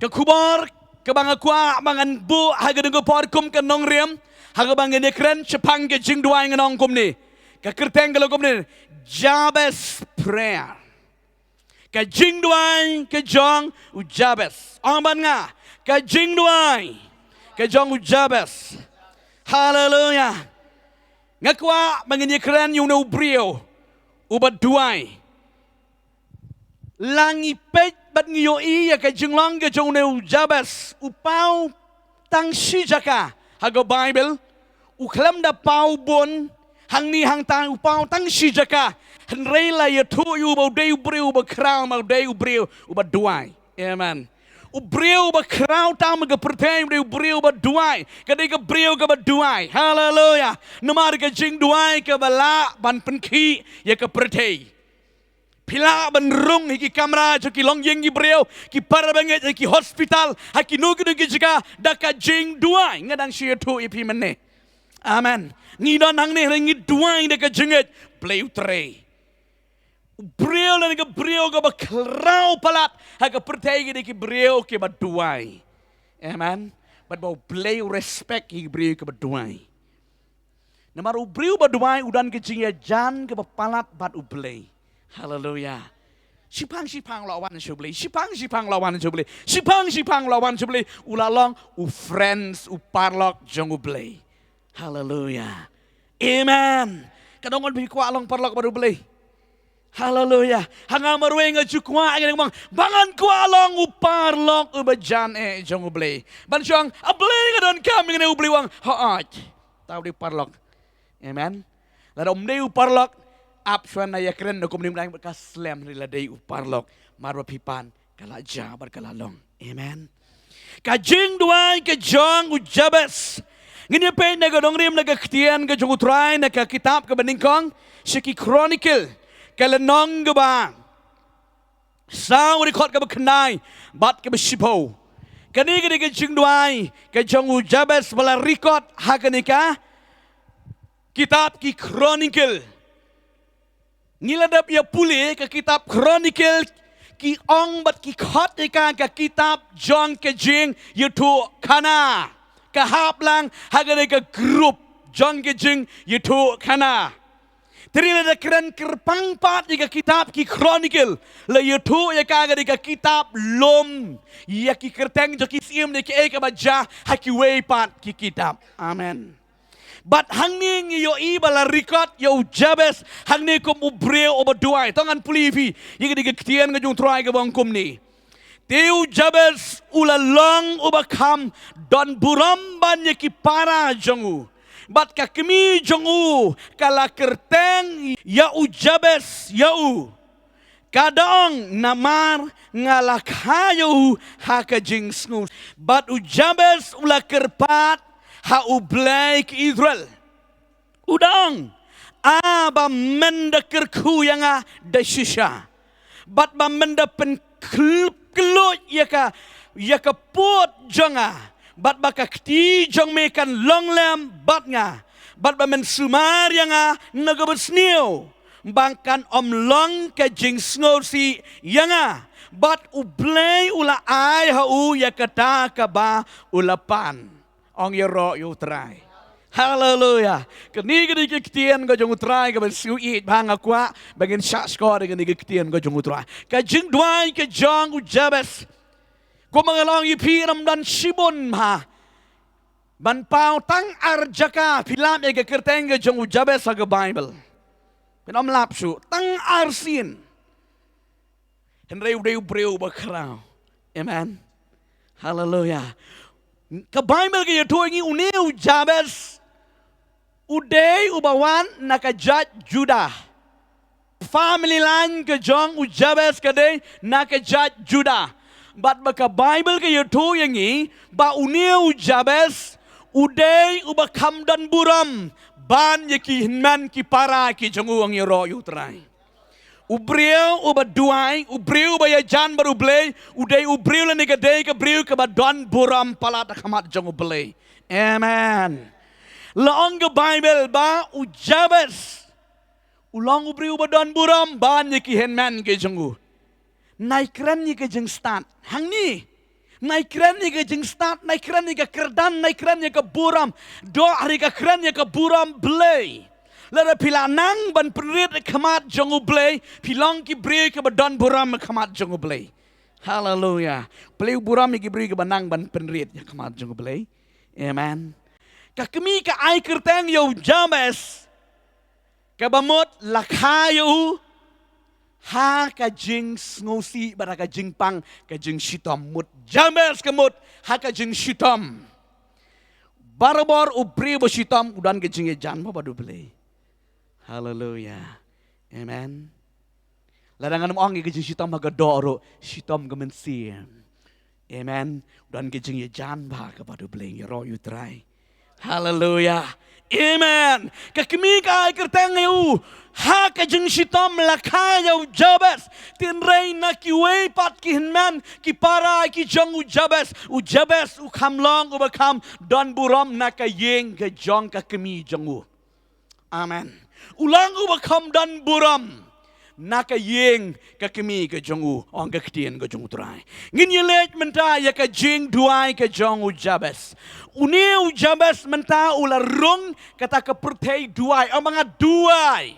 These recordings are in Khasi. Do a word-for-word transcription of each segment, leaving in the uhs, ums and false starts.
Ka khubor kaba nga kwah ba ngan buh ha kane ka por kum ka nongrim, ha kaba ngan ïakren shaphang ka jingduwai, ngan ong kumne. Ka kyrteng ka long kumne, Jabez prayer. Ka jingduwai ka jong u Jabez. Ong bad nga, ka jingduwai ka jong u Jabez. Haleluya. Nga kwah ba ngin ïakren ïa une u briew uba duwai. La ngi peit bad ngi ïohi ïa ka jinglong ka jong une u Jabez, u paw tang shi jaka ha ka Baibl. U khlem da paw bun, hangne hangta u paw tang shi jaka. Hynrei la ïathuh ïa u ba u dei u briew uba khraw, ba u dei u briew uba duwai. Amen. U briew uba khraw tam ha ka pyrthei u dei u briew uba duwai. Ka dei ka briew kaba duwai. Haleluya. Namar ka jingduwai kaba lah ban pynkhih ïa ka pyrthei. Phi lah ban rung ha ki kamra jong ki longïing ki briew, ki para bangeit, ha ki hospital, ha kino kino ki jaka, da ka jingduwai. Nga dang shu ïathuh ïa phi mynne. Amen. Ngi don hangne hynrei ngi duwai da ka jingngeit. Blei u trei. U briew lane ka briew kaba khraw palat ha ka pyrthei ka dei ki briew kiba duwai. Amen. Bad ba U Blei u respect ïa ki briew kiba duwai. Namar u briew ba duwai u don ka jingïajan kaba palat bad U Blei. Haleluya. Shipang shipang la wan sha U Blei. Shipang shipang la wan sha U Blei. Shipang shipang la wan sha U Blei. U la long u friends, u paralok jong U Blei. Haleluya. Amen. Ka dang wan phi kwah long paralok bad U Blei. Haleluya. Ha nga marwei nga ju kwah, nga dang ong ba ngan kwah long u paralok uba jan eh jong U Blei. Ban shong, A Blei, nga donkam ïa kane. U Blei u ong, hooid. Tau dei u paralok. Amen. Lada um dei u paralok, ap shuwa na ïakren na kumne, ym dang bad ka slem, hynrei la dei u paralok, mar ba phi pan ka la jia bad ka la long. Amen. Ka jingduwai ka jong u Jabez. Ngin ïa peit na ka nongrim na ka ktien ka jong U Trai na ka kitab kaba nyngkong sha ki Chronicle, ka lynnong kaba saw, dkhot kaba khyndai bad kaba shiphew. Kane ka dei ka jingduwai ka jong u Jabez ba la record ha kane ka kitab ki Chronicle. Ngi la dep ïa pule ka kitab Chronicle, ki ong bad ki khot ïa ka ka kitab jong ka jingïathuhkhana. Ka hap lang ha kane ka group jong ka jingïathuhkhana. Te ngi la da kren kyrpang pat ïa ka kitab ki Chronicle, la ïathuh ïa ka ka dei ka kitab lum ïa ki kyrteng jong ki syiem ne kaei kaba jia ha kiwei pat ki kitab. Amen. Bad hangne ngi ïohi ba la record ïa u Jabez hangne kum u briew uba duwai. To ngan pule ïa phi ïa ka dei ka ktien ka jong U Trai kaba ong kumne. Te u Jabez u la long uba kham don burom ban ïa ki para jong u. Bad ka kmie jong u ka la kyrteng ïa u Jabez ïa u. Ka da ong, namar nga la kha ïa u ha ka jingsngew. Bad u Jabez u la kyrpad ha U Blei ka Israel. U da ong, A ba men da kyrkhu ïa nga da shisha, bad ba men da pynkhlaiñ ïa ka, ïa ka pud jong nga, bad ba ka kti jong me kan long lem bad nga, bad ba men sumar ïa nga na kaba sniew, ba kan ym long ka jingsngewsih ïa nga. Bad U Blei u la ai ha u ïa kata kaba u la pan. Ong ïaroh ïa U Trai. Haleluya. Kane ka dei ka ktien ka jong U Trai kaba sngewsih bha. Nga kwah ba ngin shah shkor ïa kane ka ktien ka jong U Trai. Ka jingduwai ka jong u Jabez. Kumba nga la ong ïa phi, ym don shibun bha ban paw, tang ar jaka. Phi lap ïa ka kyrteng ka jong u Jabez ha ka Baibl, phin ym lap shuh, tang ar sien. Hynrei u dei u briew uba khraw. Amen. Haleluya. Ka Baibl ka ïathuh ïa ngi une u Jabez u dei uba wan na ka jait Judah. Family line ka jong u Jabez ka dei na ka jait Judah. Bad ba ka Baibl ka ïathuh ïa ngi ba une u Jabez u dei uba kham don burom ban ïa ki hynmen ki para ki jong u. Ong ïaroh ïa U Trai. U briew uba duwai, u briew uba ïajan bad U Blei, u dei u briew lane ka dei ka briew kaba don burom palat ha khmat jong U Blei. Amen. La ong ka Baibl ba u Jabez u long u briew uba don burom ban ïa ki hynmen ki jong u. Nai kren ïa ka jingstad hangne. Nai kren ïa ka jingstad, nai kren ïa ka kyrdan, nai kren ïa ka burom. Doh hynrei ka kren ïa ka burom Blei. Lada phi la nang ban pynrit ha khmat jong U Blei, phi long ki briew kiba don burom ha khmat jong U Blei. Haleluya. Blei u burom ïa ki briew kiba nang ban pynrit ha khmat jong U Blei. Amen. Ka kmie ka ai kyrteng ïa u Jabez, kaba mut la kha ïa u ha ka jingsngewsih bad ha ka jingpang, ka jingshitom. Mut Jabez ka mut ha ka jingshitom. Barabor u briew ba shitom u don ka jingïajan bad U Blei. Haleluya. Amen. Lada ngan ym ong ïa ka jingshitom ha ka doh ruh, shitom ka mynsiem. Amen. U don ka jingïajan bha ka bad U Blei, ïaroh ïa U Trai. Haleluya. Amen. Ka kmie ka ai kyrteng ïa u ha ka jingshitom, la kha ïa u Jabez. Hynrei na kiwei pat ki hynmen, ki para ki jong u Jabez, u Jabez u kham long uba kham don burom na ka ïing ka jong ka kmie jong u. Amen. U long uba kham don burom na ka ïing ka kmie ka jong u, ong ka ktien ka jong U Trai. Ngin ïa leit mynta ïa ka jingduwai ka jong u Jabez. Une u Jabez mynta u la rung kata ka pyrthei duwai, ong ma nga duwai.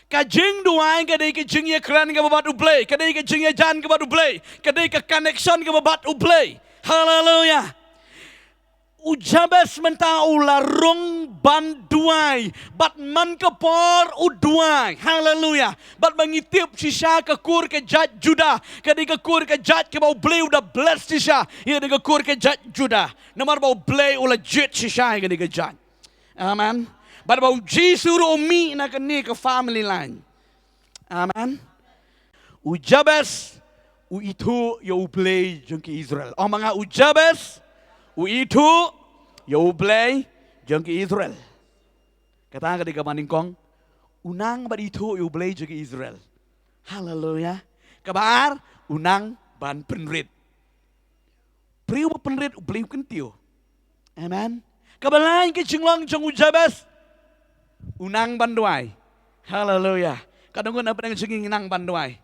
Ka jingduwai ka dei ka jingïakren kaba bad U Blei, ka dei ka jingïajan kaba bad U Blei, ka dei ka connection kaba bad U Blei. Haleluya. U Jabez mynta u la rung ban duwai, bad man ka por u duwai. Haleluya. Bad ma ngi tip shisha ka kur ka jait Judah ka dei ka kur ka jait kaba U Blei u da bless shisha ïa ka dei ka kur ka jait Judah. Namar ba U Blei u la jied shisha ïa ka dei ka jait. Amen. Bad ba U Jisu ruh u mih na kane ka family line. Amen. U Jabez u ithuh ïa U Blei jong ki Israel. Ong ma nga u Jabez u ithuh ïa U Blei jong ki Israel. Kata ka dei kaba nyngkong, u nang ban ithuh ïa U Blei jong ki Israel. Haleluya. Kaba ar, u nang ban pynrit. Briew ba pynrit U Blei u kyntiew. Amen. Kaba lai ka jinglong jong u Jabez, u nang ban duwai. Haleluya. Ka dang ngun na pdeng jong ngi nang ban duwai.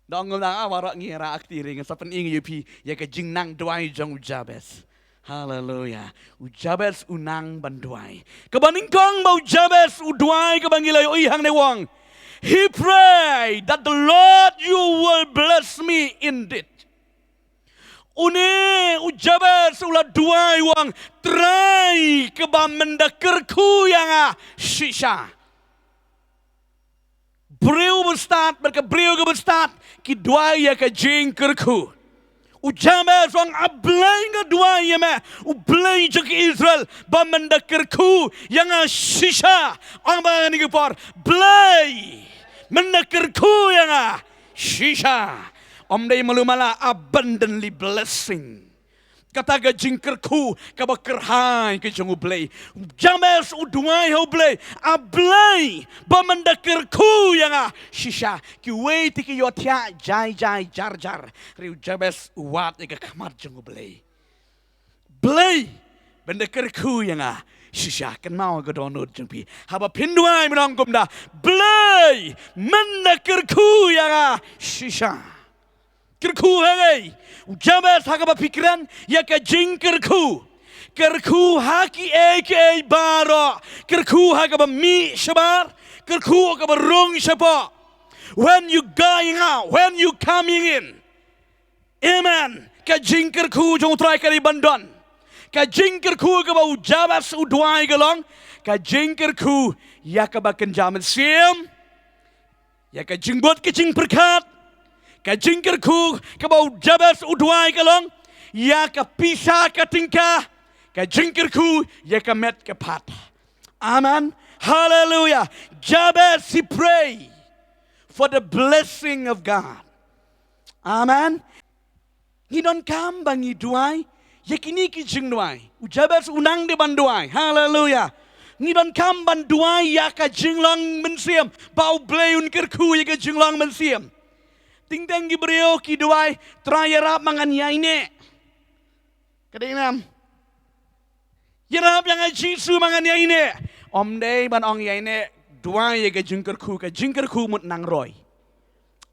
Dang ngun na waroh ngi ra akti ring sa pyn-i ïa phi ïa ka jingnang duwai jong u Jabez. Haleluya. U Jabez u nang ban duwai. Kaba nyngkong ba u Jabez u duwai kaba ngi la ïohi hangne u ong, he prayed that the Lord you will bless me indeed. Une u Jabez u la duwai u ong, Trai kaba men da kyrkhu ïa nga shisha. Briew ba stad bad ka briew kaba stad ki duwai ïa ka jingkyrkhu. U Jabez u ong, A Blei nga duwai ïa me, U Blei jong ki Israel, ba men da kyrkhu ïa nga shisha. Ong ba ngi ki por, Blei men da kyrkhu ïa nga shisha. Ym dei malu mala, abundantly blessing. Kata ka jingkyrkhu kaba kyrhai ka jong U Blei. Jabez u duwai ha U Blei, A Blei ba men da kyrkhu ïa nga shisha. Kiwei te ki ïohthiah jai jai jar jar. Hynrei u Jabez u wad ïa ka khmat jong U Blei. Blei men da kyrkhu ïa nga shisha. Kynmaw ka dohnud jong phi haba phin duwai, mynta kumta, Blei men da kyrkhu ïa nga shisha. Kyrkhu ha ngi. U Jabez ha kaba phi kren ïa ka jingkyrkhu. Kyrkhu ha kiei kiei baroh. Kyrkhu ha kaba mih shabar. Kyrkhu ha kaba rung shapoh. When you going out, when you coming in. Amen. Ka jingkyrkhu jong U Trai ka dei ban don. Ka jingkyrkhu kaba u Jabez u duwai ka long ka jingkyrkhu ïa kaba kynja mynsiem. Ïa ka jingbud ka jingpyrkhat. Ka jingkyrkhu kaba u Jabez u duwai ka long ïa ka pisa ka tyngka. Ka jingkyrkhu ïa ka met ka phad. Amen. Hallelujah. Jabez, he pray for the blessing of God. Amen. Ngi donkam ba ngi duwai ïa kine ki jingduwai. U Jabez u nang de ban duwai. Haleluya. Ngi donkam ban duwai ïa ka jinglong mynsiem, ba U Blei un kyrkhu ïa ka jinglong mynsiem. Teng teng ki briew ki duwai, Trai ïarap ma ngan ïaineh. Ka dei ne em? Ïarap ïa nga Jisu ma ngan ïaineh. Ym dei ban ong ïaineh, duwai ïa ka jingkyrkhu, ka jingkyrkhu mut nang roi.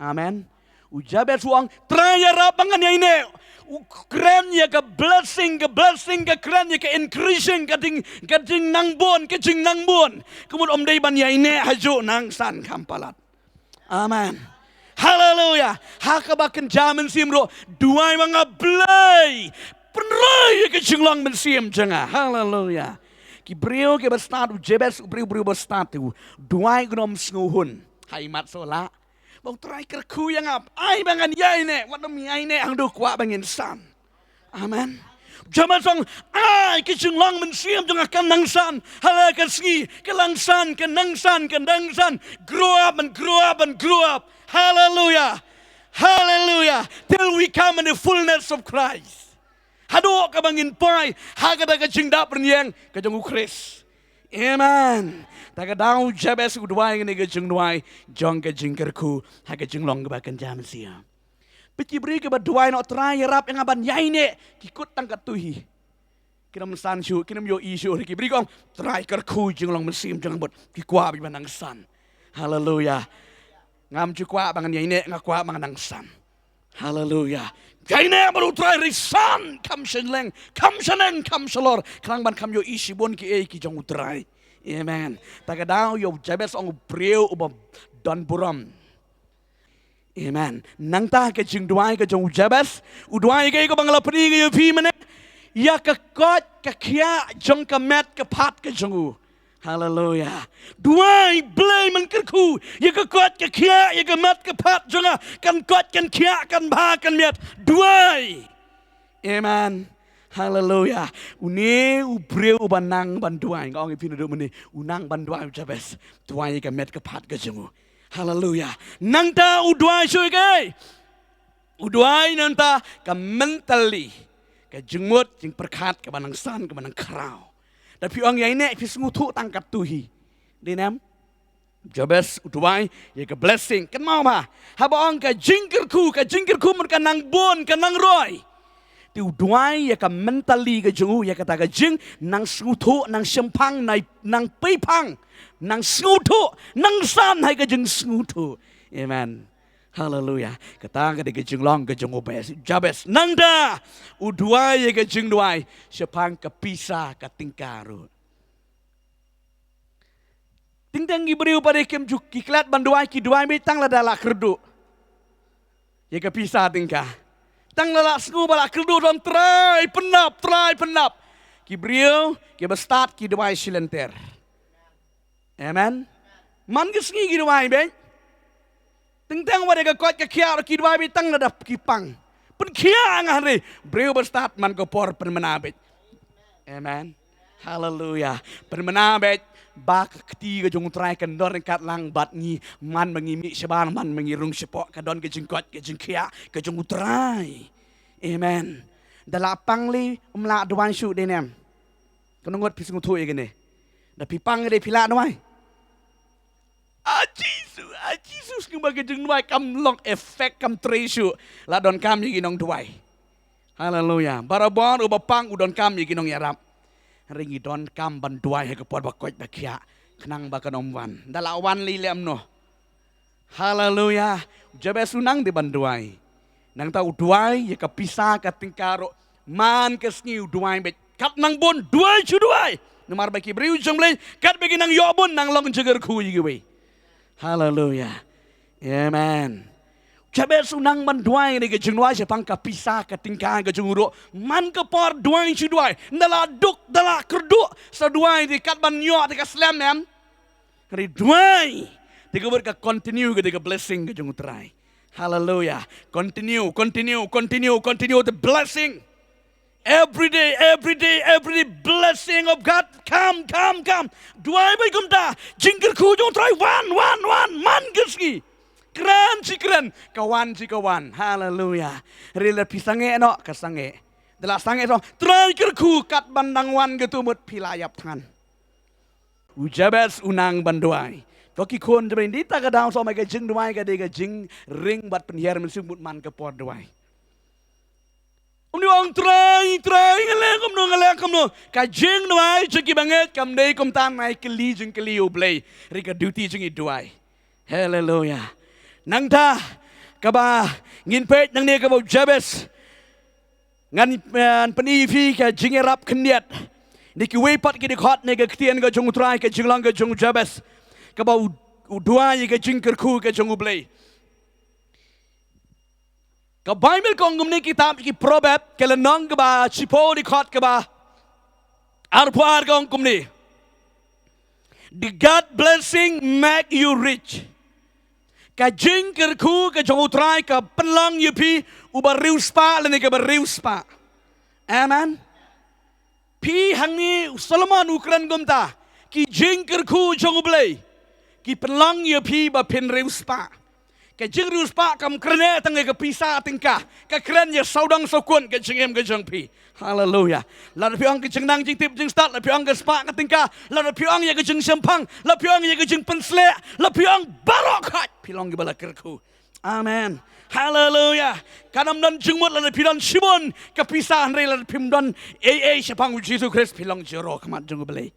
Amen. U Jabez u ong, Trai ïarap ba ngan ïaineh. U kren ïa ka blessing, ka blessing, ka kren ïa ka increasing, ka jing, ka jingnangbun, ka jingnangbun. Ka mut ym dei ban ïaineh hajuh, nangsan kham palat. Amen. Haleluya. Ha kaba kynja mynsiem ruh, duwai ma nga Blei, pynroi ïa ka jinglong mynsiem jong nga. Haleluya. Ki briew kiba stad, u Jabez u briew, briew ba stad, u duwai, u ym sngew hun. Ha i mat sola. Ba U Trai kyrkhu ïa nga, ai ba ngan ïaineh, wat ym ïaineh hangta, kwah ba ngin san. Amen. Jabez u ong, ai ka jinglong mynsiem jong nga kan nang san. Ha la ka sngi, ka nang san, ka nang san, ka nang san. Grow up and grow up and grow up. Hallelujah. Hallelujah. Till we come in the fullness of Christ. Haduh kaba ngin poi ha kata ka jingdap rynïeng ka jong U Khrist. Amen. Ta ka daw u Jabez u duwai kane ka jingduwai jong ka jingkyrkhu ha ka jinglong kaba kynja mynsiem. Peit ki briew kiba duwai noh, Trai ïarap ïa nga ban ïaineh, ki kut tang katto hi. Kim san shuh, kim ïohi shuh, ki briew ki ong, Trai kyrkhu jinglong mynsiem jong nga bad ki kwah ba nang san. Haleluya. Ngam ju kwah ba ngan ïaineh, nga kwah ba ngan nang san. Haleluya. Ïaineh bad U Trai, ri san, kam shynleng, kam shaneng, kam shalor, khnang ban kham ïohi shibun kiei ki jong U Trai. Amen. Ta ka daw ïa u Jabez u ong u briew uba don burom. Amen. Nangta ka jingduwai ka jong u Jabez, u duwai kaei kaba nga la pyni ïa phi mynne, ïa ka koit ka khiah jong ka met ka phad ka jong u. Haleluya. Duwai, Blei, men kyrkhu ïa ka koit ka khiah, ïa ka met ka phad jong nga, kan koit kan khiah, kan bha kan miat. Duwai. Amen. Haleluya. Une u briew uba nang ban duwai, nga ong ïa phi naduh mynne, u nang ban duwai u Jabez. Duwai ïa ka met ka phad ka jong u. Haleluya. Nangta u duwai shuh kaei? U duwai nangta ka mentally, ka jingmut jingpyrkhat kaba nang san, kaba nang khraw. Da phi ong ïaineh, phi sngewthuh tang katto hi. Dei ne em? Jabez u duwai ïa ka blessing. Kynmaw ba haba ong ka jingkyrkhu, ka jingkyrkhu mut ka nang bun, ka nang roi. Te u duwai ïa ka mentally ka jong u, ïa kata ka jingnang sngewthuh, nang shemphang, nang, nang peiphang, nang sngewthuh, nang san ha ka jingsngewthuh. Amen. Haleluya. Kata ka dei ka jinglong ka jong u Jabez. Nangta u duwai ïa ka jingduwai shaphang ka pisa ka tyngka ruh. Teng teng ki briew pat kim ju, ki klet ban duwai, ki duwai beit tang lada la kyrduh ïa ka pisa tyngka. Tang la la sngew ba la kyrduh, don, Trai pyndap, Trai pyndap. Ki briew kiba stad ki duwai shilynter. Amen. Man ka sngi ki duwai beit. Teng teng wat ïa ka koit ka khiah ruh ki duwai beit tang lada ki pang. Pynkhiah nga, hynrei briew ba stad man ka por pynmynna beit. Amen. Haleluya. Pynmynna beit ba ka kti ka jong U Trai kan don ryngkat lang bad ngi, man ba ngi mih shabar, man ba ngi rung shapoh, ka don ka jingkoit ka jingkhiah ka jong U Trai. Amen. Da la pang lei, ym lah duwai shuh, dei ne em? Kano ngut phi sngewthuh ïa kane? Da phi pang lei, phi lah duwai? A Jisu, a Jisu, sngewbha, ka jingduwai kam long effect, kam trei shuh. La donkam ïa ki nongduwai. Haleluya. Barabor uba pang u donkam ïa ki nongïarap. Hynrei ngi donkam ban duwai ha ka por ba koit ba khiah, khnang ba kan ym wan. Da la wan lei, lei, ym noh. Haleluya. U Jabez u nang dei ban duwai. Nangta u duwai ïa ka pisa ka tyngka ruh. Man ka sngi u duwai beit. Kat nang bun, duwai shu duwai. Namar ba ki briew jong Blei, katba ki nang ïoh bun, nang long jingkyrkhu ïa kiwei. Haleluya. Amen. Jabez u nang ban duwai, ne ka jingduwai shaphang ka pisa ka tyngka ka jong u ruh. Man ka por duwai shu duwai. Nda la duk, nda la kyrduh, sa duwai te, kat ban ïoh te ka slem, em. Hynrei duwai te ka bud ka continue, ka dei ka blessing ka jong U Trai. Haleluya. Continue, continue, continue, continue the blessing. Every day, every day, every day, blessing of God. Come, come, come. Duwai beit kumta. Jingkyrkhu jong U Trai, wan, wan, wan. Man ka sngi. Kren shi kren, ka wan shi ka wan. Haleluya. Hynrei lada phi sangeh noh, ka sangeh. Da la sangeh noh, Trai kyrkhu, kat ban dang wan kato mut phi la ïap thngan. U Jabez u nang ban duwai. To ki khun, te ba ïa kata ka daw, sngewbha, ka jingduwai ka dei ka jingring bad pynhiar mynsiem, mut man ka por duwai. Ym dei ong, Trai, Trai, nga leh kumno, nga leh kumno. Ka jingduwai jong ki bangeit kam dei kumta, nai kylli jingkylli ïa U Blei. Hynrei ka duty jong ngi duwai. Haleluya. Nangta Kaba ngin peit nangne kaba u Jabez. Ngan, eh, pyni ïa phi ka jingïarap khyndiat. Ngi kiwei pat ki dkhot ne ka ktien ka jong u Trai, ka jinglong ka jong u Jabez. Kaba u, u duwai ïa ka jingkyrkhu ka jong u Blei. Ka Baibl ka ong kumne, kitab ki Proverb, ka lynnong kaba shiphew, dkhot kaba arphew ar ka ong kumne. The God blessing make you rich. Ka jingkyrkhu ka jong u Trai ka pynlong ïa phi uba riewspah lane kaba riewspah. Amen. Phi hangne, u Solomon u kren kumta, ki jingkyrkhu jong u Blei ki pynlong ïa phi ba phin riewspah. Ka jingriewspah kam kren tang ïa ka pisa tyngka, ka kren ïa sawdong sawkun ka jingim ka jong phi. Haleluya. Lada phi ong ka jingnang jingtip jingstad, lada phi ong ka spah ka tyngka, lada phi ong ïa ka jingshemphang, lada phi ong ïa ka jingpynsleh, lada phi ong baroh khoit, phi long kiba la kyrkhu. Amen. Haleluya. Kan ym don jingmut lada phi don shibun ka pisa, hynrei lada phim don ei ei shaphang u Jisu Khrist, phi long zero ha khmat jong u Blei.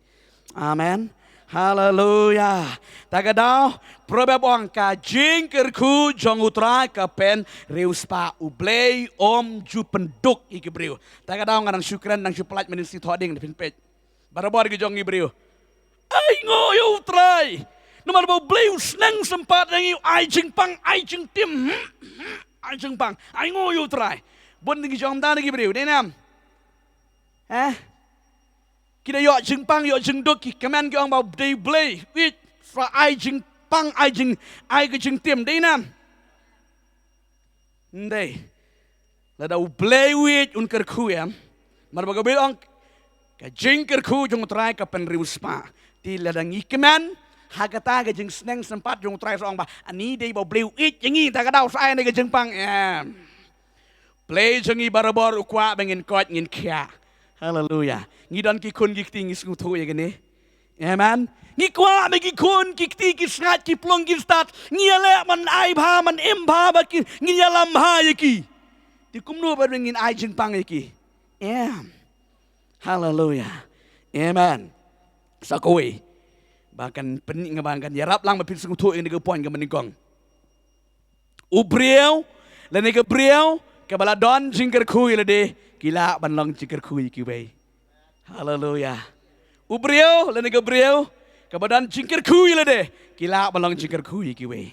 Amen. Haleluya. Ta ka daw, Proverb ong, ka jingkyrkhu jong u Trai ka pynriewspah, u Blei um ju pynduk ïa ki briew. Ta ka daw nga dang shu kren, dang shu pyllait mynnin shi thoh ding, da phin peit. Barabor ki jong ngi briew, ai nguh ïa u Trai. Namar ba u Blei u sneng sympat ïa ngi, u ai jingpang, ai jingtim. Hmm, hmm, ai jingpang, ai nguh ïa u Trai. Bun ki jong ta na ki briew, dei nam? Eh? Ki da ïoh jingpang, ïoh jingduk, ki kmen, ki ong ba u dei Blei, wit, sa ai jingpang, ai jing, ai ka jingtim, dei nam? Ym dei. Lada u Blei wit un kyrkhu ïa em. Namar ba ka Baibl ong, ka jingkyrkhu jong u Trai ka pynriewspah. Te lada ngi kmen ha kata ka jingsneng sympat jong u Trai, sa ong ba ani dei ba u Blei wit ïa ngi, ta ka daw sa ai ne ka jingpang em. Blei jong ngi barabor u kwah ba ngin koit ngin khiah. Haleluya. Ngi don ki khun ki kti, ngi sngewthuh ïa kane. Amen. Ngi kwah ba ki khun ki kti ki sngaid ki plung ki stad. Ngi ïaleh ban ai bha, ban im bha bad ki, ngin ïalam bha ïa ki. Te kumno ba ngin ai jingpang ïa ki? Em. Haleluya. Amen. Sa kawei ba kan pyn, nga ba kan ïarap lang ba phin sngewthuh ïa kane ka point kaba nyngkong. U briew lane ka briew kaba la don jingkyrkhu ïa lade, ki lah ban long jingkyrkhu ïa kiwei. Haleluya. U briew lane ka briew kaba don jingkyrkhu ïa lade, ki lah ban long jingkyrkhu ïa kiwei.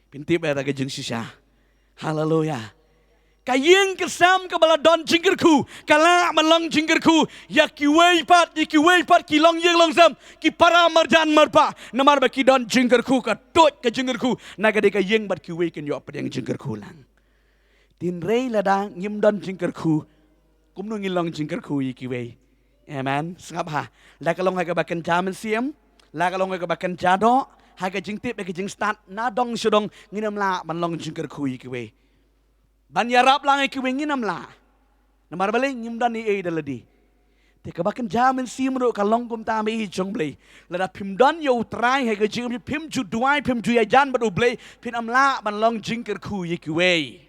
Phin tip ïa ka jingshisha. Haleluya. Ka ïing ka sem kaba la don jingkyrkhu ka lah ban long jingkyrkhu ïa kiwei pat, ïa kiwei pat ki longïing longsem, ki para marjan marpa. Namar ba ki don jingkyrkhu, ka tuid ka jingkyrkhu na ka dei ka ïing bad kiwei kin ïoh pdiang jingkyrkhu lang. Hynrei lada ngim don jingkyrkhu, kumno ngin long jingkyrkhu ïa kiwei? Amen. Sngap ha. La ka long ha kaba kynja mynsiem, la ka long ha kaba kynja doh, ha ka jingtip, ha ka jingstad, na dong sha dong, ngin ym lah ban long jingkyrkhu ïa kiwei. Ban ïarap lang ïa kiwei ngin ym lah. Namar balei? Ngim don ei ei da lade. Te kaba kynja mynsiem ruh ka long kumta, me i jong Blei. Lada phim don ïa u Trai ha ka jingim, phim ju duwai, phim ju ïajan bad u Blei, phin ym lah ban long jingkyrkhu ïa kiwei.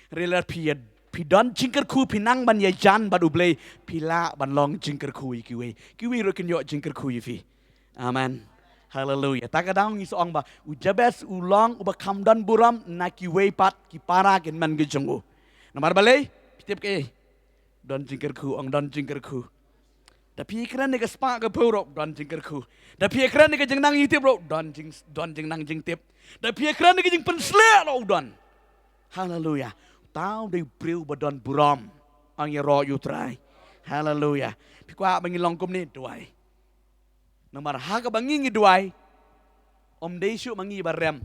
Hynrei lada phi ïa, phi don jingkyrkhu, phi nang ban ïajan bad u Blei, phi lah ban long jingkyrkhu ïa kiwei. Kiwei ruh kin ïoh jingkyrkhu ïa phi. Amen. Haleluya. Ta ka daw ngi sa ong ba u Jabez u long uba kham don burom na kiwei pat ki para ki hynmen ki jong u. Namar balei? Phi tip kaei? Don jingkyrkhu, ong don jingkyrkhu. Da phi kren ïa ka spah ka phew ruh don jingkyrkhu. Da phi kren ïa ka jingnang jingtip ruh don jing, don jingnang jingtip. Da phi kren ïa ka jingpynsleh ruh u don. Haleluya. Tau dei briew ba don burom. Ong ïaroh ïa u Trai. Haleluya. Phi kwah ba ngin long kumne, duwai. Namar ha kaba ngi ngi duwai, ym dei shuh ma ngi ba rem.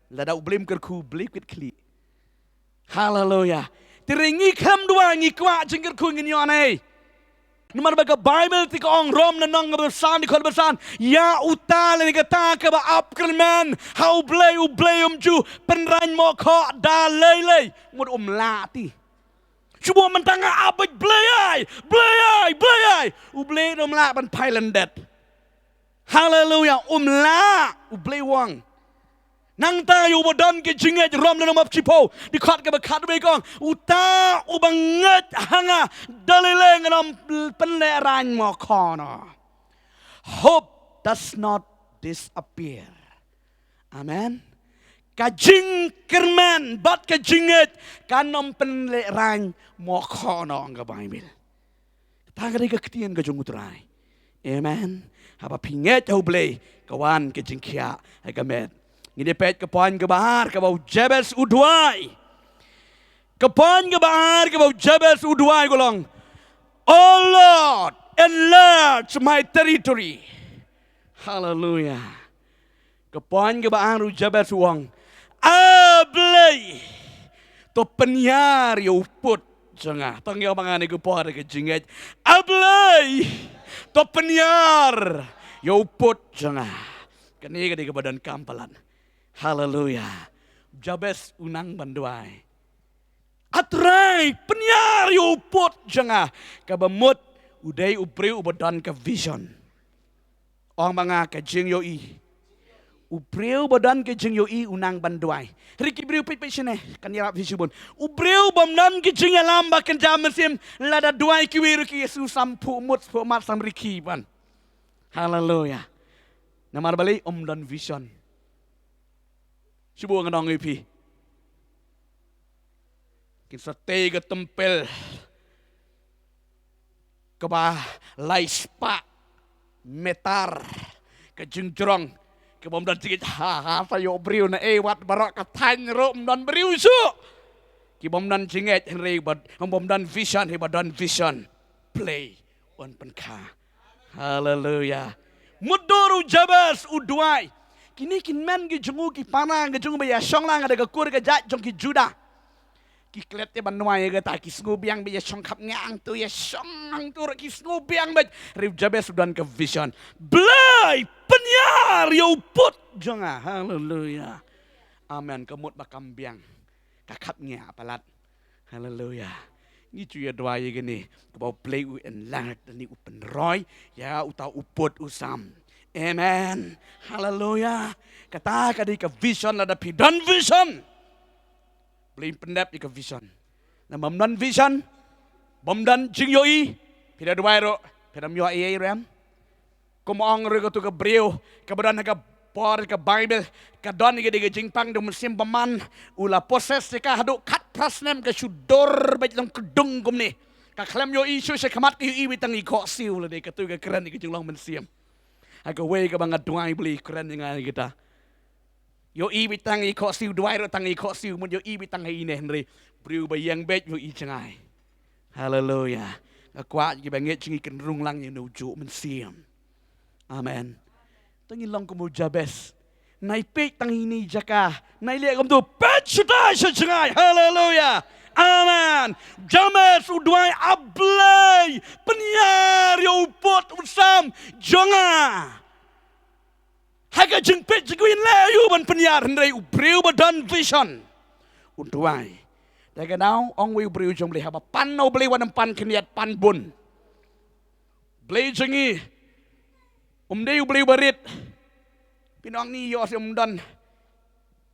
Lada u Blei um kyrkhu, u Blei kwit khlieh. Haleluya. Te hynrei ngi khlem duwai, ngi kwah jingkyrkhu, ngin ïoh ne? Namar ba ka Baibl te ka ong, Rom lynnong kaba san, dkhot ba san, ïa uta lane kata kaba ap kyrmen ha u Blei, u Blei um ju pynrang mohkoh da lei lei. Mut um lah te. Shu buh mynta nga ap beit, Blei ai, Blei ai, Blei ai. U Blei um lah ban phai lyndet. Haleluya, um lah, u Blei u ong. Nangta ïa uba don ka jingngeit, Rom lynnong ba shiphew, dkhot kaba khatwei ka ong, uta uba ngeit ha nga, da lei lei ngan ym pynlehraiñ mohkoh noh. Hope does not disappear. Amen. Ka jingkyrmen bad ka jingngeit kan ym pynlehraiñ mo khohno, ong ka Baibl. Kata ka dei ka ktien ka jong U Trai. Amen. Haba phi ngeit ha U Blei, ka wan ka jingkhiah ha ka met. Ngin ïa peit ka point kaba ar, kaba u Jabez u duwai. Ka point kaba ar, kaba u Jabez u duwai, ka long, "Oh Lord, enlarge my territory." Hallelujah. Ka point kaba ar, u Jabez u ong, "A Blei, to pynïar ïa u pud jong nga." To ngin ong bad nga ha kane ka por ka jingngeit, "A Blei, to pynïar ïa u pud jong nga." Kane ka dei kaba donkam palat. Haleluya. Jabez u nang ban duwai, "A Trai, pynïar ïa u pud jong nga." Kaba mut u dei u briew uba don ka vision. Ong bad nga, ka jingïohi. U briew ba don ka jingïohi u nang ban duwai. Hynrei ki briew, peit, peit shane, kan ïarap hi shibun. U briew bym don ka jingïalam ba kynja mynsiem, lada duwai kiwei ruh ki ïa shu samphuh mut, samphuh mat, sam rikhi ban. Haleluya. Namar balei? Ym don vision. Shu buh ngan ong ïa phi, kin sa tei ka templ kaba lai spah meter, ka jingjrong, kaba ym don jingngeit, ha, ha, sa ïoh briew na ei, wat baroh ka thaiñ ruh ym don briew shuh. Kiba ym don jingngeit, hynrei ba, bym don vision, hynrei ba don vision, Blei un pynkha. Haleluya. Mutdur u Jabez u duwai. Kine kin men ki jong u ki para, ki jong u ba ïa shong lang ha ka kur ka jait jong ki Judah. Ki klet ïa ban duwai ïa kata, ki sngew biang ba ïa shong khapngiah hangto, ïa shong hangto ruh ki sngew biang bad. Hynrei u Jabez u don ka vision. Blei, pynïar ïa u pud jong nga. Haleluya. Amen. Ka mut ba kam biang, ka khapngiah palat. Haleluya. Ngi ju ïa duwai ïa kane, kaba U Blei u enlarge, lane u pynroi ïa uta u pud u sam. Amen. Haleluya. Kata ka dei ka vision, lada phi don vision, Blei un pyndep ïa ka vision. Lada bym don vision, bym don jingïohi, phi da duwai ruh, phi da ym ïoh ei ei ruh em. Kum ong ruh kato ka briew kaba don ha ka por ka Baibl, ka don ïa ka dei ka jingpang jong u Mynsiem Bymman, u la possess ïa ka haduh khatphra snem, ka shu dur beit long kdung kumne. Ka khlem ïohi shuh sha khmat, ka ïohi beit tang i khohsiew. Lada kato ka kren ïa ka jinglong mynsiem. Ha kawei kaba nga duwai, Blei kren ïa nga ïa kata. Ïohi beit tang i khohsiew, duwai ruh tang i khohsiew, mut ïohi beit tang ha ine, hynrei briew ba ïeng beit ïohi jngai. Haleluya. Nga kwah kiba ngeit jong ngi kin rung lang ïa uno ujuh mynsiem. Amen. To ngin long kum u Jabez. Nai peit tang ine i jaka, nai leh kumto, peit shatai sha jngai. Haleluya. Amen. Jabez u duwai, A Blei, pynïar ïa u pud u sam jong nga. Ha ka jingpeit jingkyrmen leh ïa u ban pynïar, hynrei u briew ba don vision u duwai. Te ka daw ong wei u briew jong Blei, haba pan na U Blei wat nym pan khyndiat, pan bun. Blei jong ngi um dei U Blei uba rit. Phin ong ni ïoh seh ym don,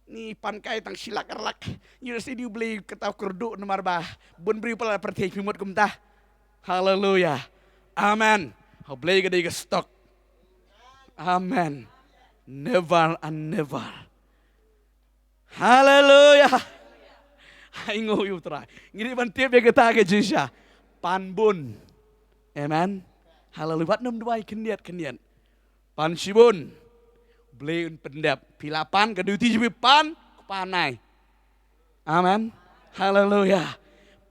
ni pan kai tang shi lak ar lak. Ïoh seh dei U Blei kata u kyrduh namar ba bun briew palat ha pyrthei, phi mut kumta. Haleluya. Amen. Ha U Blei ka dei ka stock. Amen. Never and never. Haleluya. Ai, nguh ïa U Trai. Ngi dei ban tip ïa kata ka jingshisha. Pan bun. Amen. Haleluya. Wat nym duwai khyndiat khyndiat. Pan shibun. Blei un pyndep. Phi la pan, ka duty jong phi pan, kpa nai. Amen. Haleluya.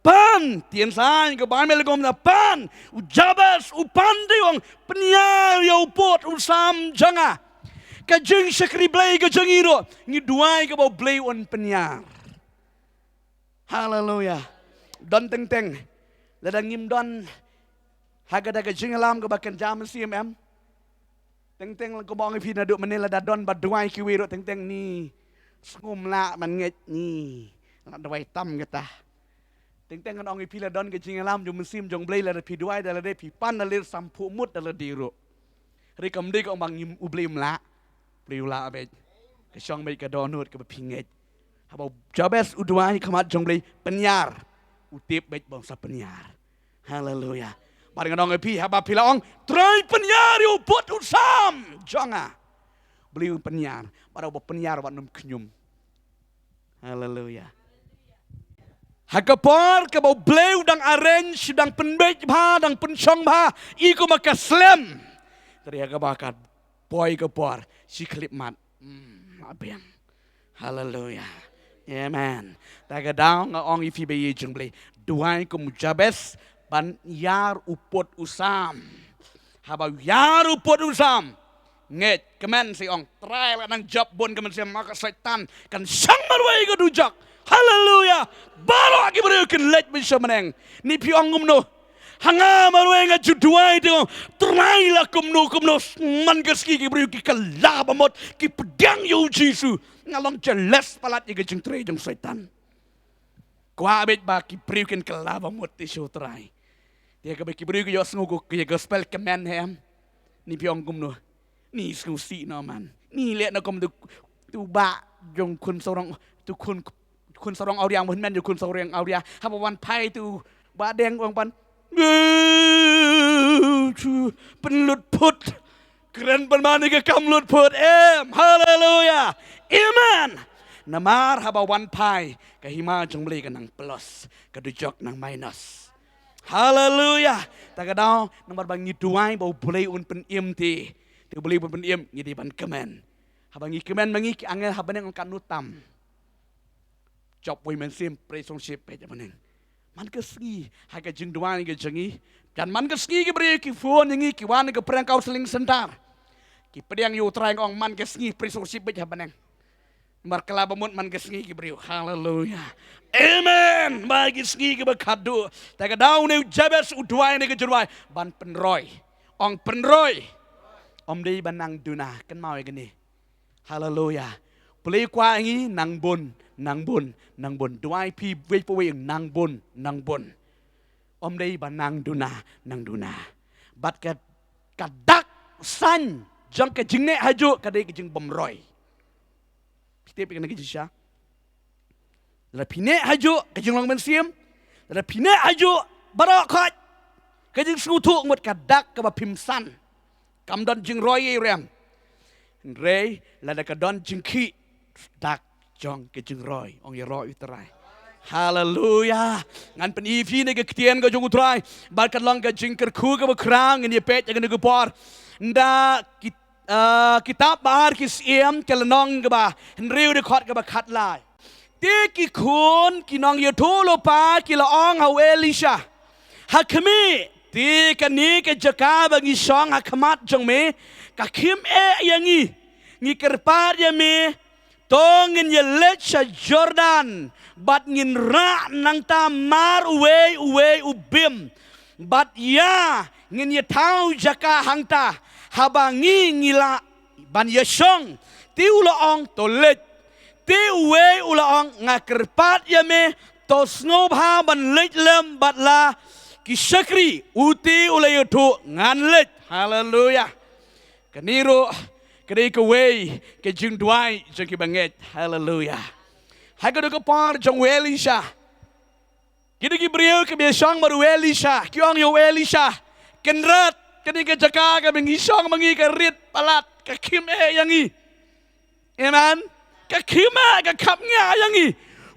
Pan, tien sa ka Baibl ka ong na pan, u Jabez u pan te, ong, pynïar ïa u pud u sam jong nga. Ka jingshakri Blei ka jong ngi ruh, ngi duwai kaba U Blei un pynïar. Haleluya. Don teng teng, lada ngim don ha kata ka jingïalam kaba kynja mynsiem, em. Teng teng, kumba ong ïa phi naduh mynne, lada don ba duwai kiwei ruh teng teng ni sngewbha lah ban ngeit, ni la duwai tam kata. Teng teng ngan ong ïa phi, la don ka jingïalam jong u Mynsiem jong U Blei, lada phi duwai da lade, phi pan da lade, samphuh mut da lade ruh. Hynrei kam dei ka ong ba ngim, U Blei um lah. U Blei u lah beit. Ka shong beit ka dohnud kaba phi ngeit. Haba u Jabez u duwai ha khmat jong U Blei, pynïar. U tip beit ba un sa pynïar. Haleluya. Bad ngan ong ïa phi, haba phi la ong, Trai, pynïar ïa u pud u sam jong nga, U Blei un pynïar. Bad haba u pynïar, wat nym khñium. Haleluya. Ha ka por kaba U Blei u dang arrange, u dang pynbeit bha, dang pynshong bha, i kumba ka slem. Tari ha kaba ka poi ka por, shi khlipmat. Hmm, abiang. Haleluya. Amen. Ta ka daw nga ong ïa phi ba ïeit jong Blei. Duwai kum u Jabez ban ïar u pud u sam. Haba ïar u pud u sam. Ngeit, kmen sa ong, Trai, la nang jop bun ka mynsiem, ma ka Soitan kan shang marwei ka dujok. Haleluya. Baroh ki briew kin leit beit sha bneng. Ni phi ong kumno? Ha nga marwei nga ju duwai te ong, Trai, la kumno kumno, man ka sngi ki briew ki kylla ba mut, ki pdiang ïa u Jisu. Nga long jealous palat ïa ka jingtrei jong Soitan. Kwah beit ba ki briew kin kylla ba mut te sha u Trai. Te kaba ki briew ki ïohsngew ko, ki gospel kmen, em? Ni phi ong kumno? Ni sngewsih noh man. Ni leh noh kum tu, tu bah jong khun sarong, tu khun, khun sarong awria, hynmen jong khun sarong awria. Haba wan phai tu bah deng, ong pan, pynlut phut. Kren pynban ïa ka kam lut phut, em? Haleluya. Amen. Namar haba wan phai, ka hima jong Blei ka nang plus, ka dujok nang minus. Haleluya. Ta ka daw, namar ba ngi duwai ba U Blei un pynim te. Te U Blei un pynim, ngi dei ban kmen. Haba ngi kmen ma ngi, ki angel ha bneng ong katno tam. Jop wei mynsiem, praise worship, peit ha bneng. Man ka sngi, ha ka jingduwai ka jong ngi. Jan man ka sngi ki briew ki phone ïa ngi, ki wan ka Phareng Counseling Center. Ki pdiang ïa u Trai, ong man ka sngi praise worship beit ha bneng. Namar kylla ba mut man ka sngi ki briew. Haleluya. Amen. Ba ki sngi kiba khadduh. Ta ka daw ne u Jabez u duwai ne ka jingduwai ban pynroi. Ong pynroi. Ym dei ban nang duna. Kynmaw ïa kane. Haleluya. Pule kwah ngi nang bun, nang bun, nang bun. Duwai phi wei pa wei nang bun, nang bun. Ym dei ba nang duna, nang duna. Bad ka, ka dak saiñ jong ka jingneh hajuh ka dei ka jingbymroi. Phi tip ïa kane ka jingshisha. Lada phi neh hajuh ka jinglong mynsiem, lada phi neh hajuh baroh khoit, ka jingsngewthuh mut ka dak kaba phim san. Kam don jingroi ei rem. Hynrei lada ka don jingkhih, dak jong ka jingroi, ong ïaroh ïa u Trai. Haleluya. Ngan pyni phi ne ka ktien ka jong u Trai. Bad kan long ka jingkyrkhu kaba khraw, ngin ïa peit ïa kane ka por. Nda ki, ah, kitab Ba Ar Ki Syiem, ka lynnong kaba hynriew, dkhot kaba khatlai. Te ki khun ki nongïathuhlypa ki la ong ha u Elisha, ha khmih, te kane ka jaka ba ngi shong ha khmat jong me ka khim eh ïa ngi. Ngi kyrpad ïa me, to ngin ïa leit sha Jordan bad ngin rah nangta mar uwei uwei u bim. Bad ïa ngin ïa thaw jaka hangta, haba ngi ngi lah ban ïa shong. Te u la ong, to leit. Te uwei u la ong, nga kyrpad ïa me, to sngewbha ban leit lem bad la ki shakri. U te u la ïathuh, ngan leit. Haleluya. Kane ruh ka dei kawei ka jingduwai jong ki bangeit. Haleluya. Ha kane ka por jong u Elisha, ki dei ki briew kiba ïa shong bad u Elisha, ki ong ïa u Elisha, kynrad, kane ka jaka kaba ngi shong ma ngi ka rit palat, ka khim eh ïa ngi. Amen. Ka khim eh, ka khapngiah ïa ngi.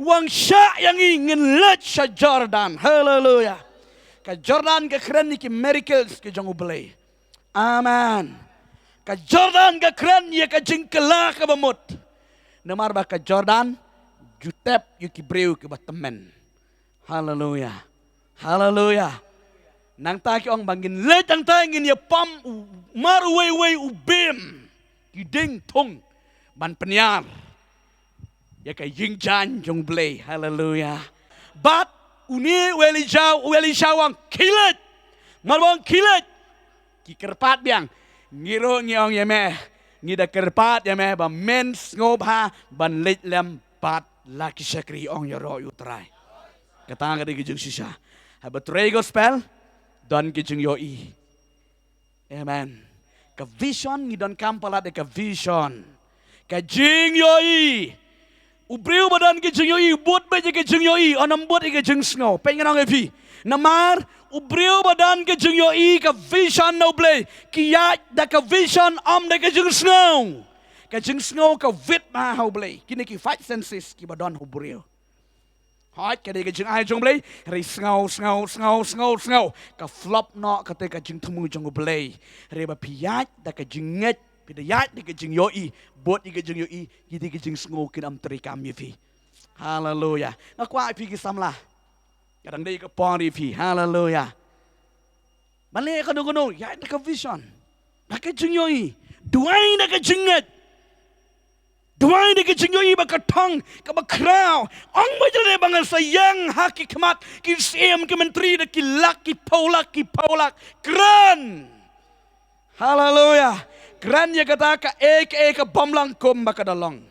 Wang shah ïa ngi, ngin leit sha Jordan. Haleluya. Ka Jordan ka kren ïa ki miracles ka jong u Blei. Amen. Ka Jordan ka kren ïa ka jingkylla kaba mut. Namar ba ka Jordan ju tep ïa ki briew kiba tymmen. Haleluya. Haleluya. Nangta ki ong ba ngin leit hangta, ngin ïa pom u, mar uwei uwei u bim. Ki dieng thung ban pynïar ïa ka ïing jaiñ jong u Blei. Haleluya. Bad une u Elijah, u Elisha u ong, khie leit. Mar ba u ong khie leit, ki kyrpad biang. Ngi ruh ngi ong ïa me, ngi da kyrpad ïa me ba men sngewbha ban leit lem bad la ki shakri, ong ïaroh ïa u Trai. Kata ka dei ka jingshisha. Haba trei gospel, don ka jingïohi. Amen. Ka vision ngi donkam palat ïa ka vision. Ka jingïohi. U briew ba don ka jingïohi, bud beit ïa ka jingïohi, ym bud ïa ka jingsngew. Peit ngan ong ïa phi. Namar u briew ba don ka jingïohi, ka vision na u Blei, ki ïaid da ka vision, ym da ka jingsngew. Ka jingsngew ka wit bha ha U Blei. Kine ki five senses kiba don ha u briew. Hooid, ka dei ka jingai jong U Blei. Hynrei sngew, sngew, sngew, sngew, sngew, ka flop noh kata ka jingthmu jong U Blei. Hynrei ba phi ïaid da ka jingngeit, phi da ïaid da ka jingïohi, bad ïa ka jingïohi, ïa ka jingsngew kin ym trei kam ïa phi. Haleluya. Nga kwah ïa phi ki samla, ka dang dei ka por ïa phi. Haleluya. Ban leh kano kano, ïaid da ka vision, da ka jingïohi, duwai da ka jingngeit. Duwai da ka jingïohi ba ka thong kaba khraw. Ong ba ïa lade ba ngan sa ïeng ha ki khmat ki syiem ki myntri da ki lak, ki phew lak, ki phew lak. Kren. Haleluya. Kren ïa kata kaei kaei ka bym long kumba ka da long.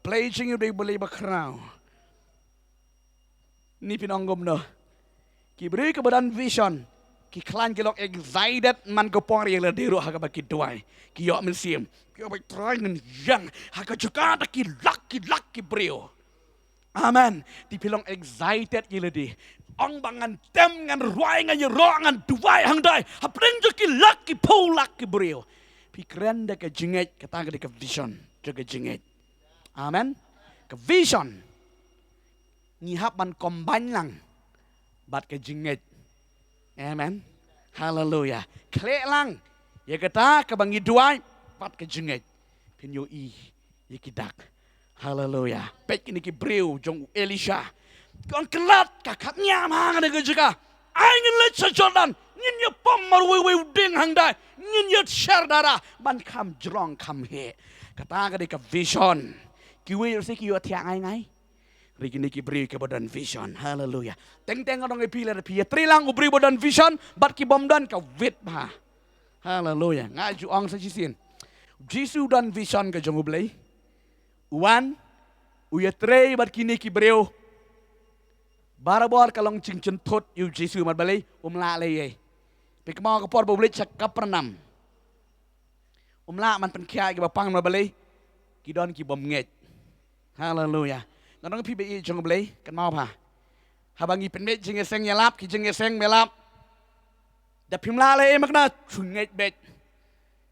Blei jong ngi u dei U Blei ba khraw. Ni phin ong kumno? Ki briew kiba don vision ki khlaiñ, ki long excited man ka por ïa lade ruh ha kaba ki duwai, ki ïoh mynsiem, ki ïoh ba Trai ngan ïeng ha ka jaka da ki lak ki lak ki briew. Amen. Te phi long excited ïa lade. Ong ba ngan tem, ngan rwai, ngan ïaroh, ngan duwai hangdai hapdeng jong ki lak ki phew lak ki briew. Phi kren da ka jingngeit, kata ka dei ka vision jong ka jingngeit. Amen. Ka vision ngi hap ban combine lang bad ka jingngeit. Amen. Haleluya. Khleh lang ïa kata kaba ngi duwai bad ka jingngeit, phin ïohi ïa ki dak. Haleluya. Peit kine ki briew jong u Elisha. Ki ong, kylla ka khapngiah ma nga na ka jaka. Ai ngin leit sha Jordan, ngin ïa pom marwei wei u dieng hangdai, ngin ïa sher darah ban kham jrong kham heh. Kata ka dei ka vision. Kiwei ruh sa ki ïohthiah ngai ngai. Hynrei kine ki briew kiba don vision. Haleluya. Teng teng nga ong ïa phi, lada phi ïatrei lang u briew ba don vision bad ki bym don, ka wit bha. Haleluya. Nga ju ong sa shisien, u Jisu u don vision ka jong U Blei. U wan, u ïatrei bad kine ki briew. Barabor ka long jingkynthut ïa u Jisu, namar balei? Um lah leh ei ei. Phi kynmaw ka por ba u leit sha Kapernaum, um lah ban pynkhiah ïa kiba pang, namar balei? Ki don ki bym ngeit. Haleluya. Nga ong ïa phi ba ïeit jong U Blei, kynmaw bha. Haba ngi pynbeit jingïaseng ïalap, ki jingïaseng ïalap, da phim lah leh ei ei, ma kane shu ngeit beit.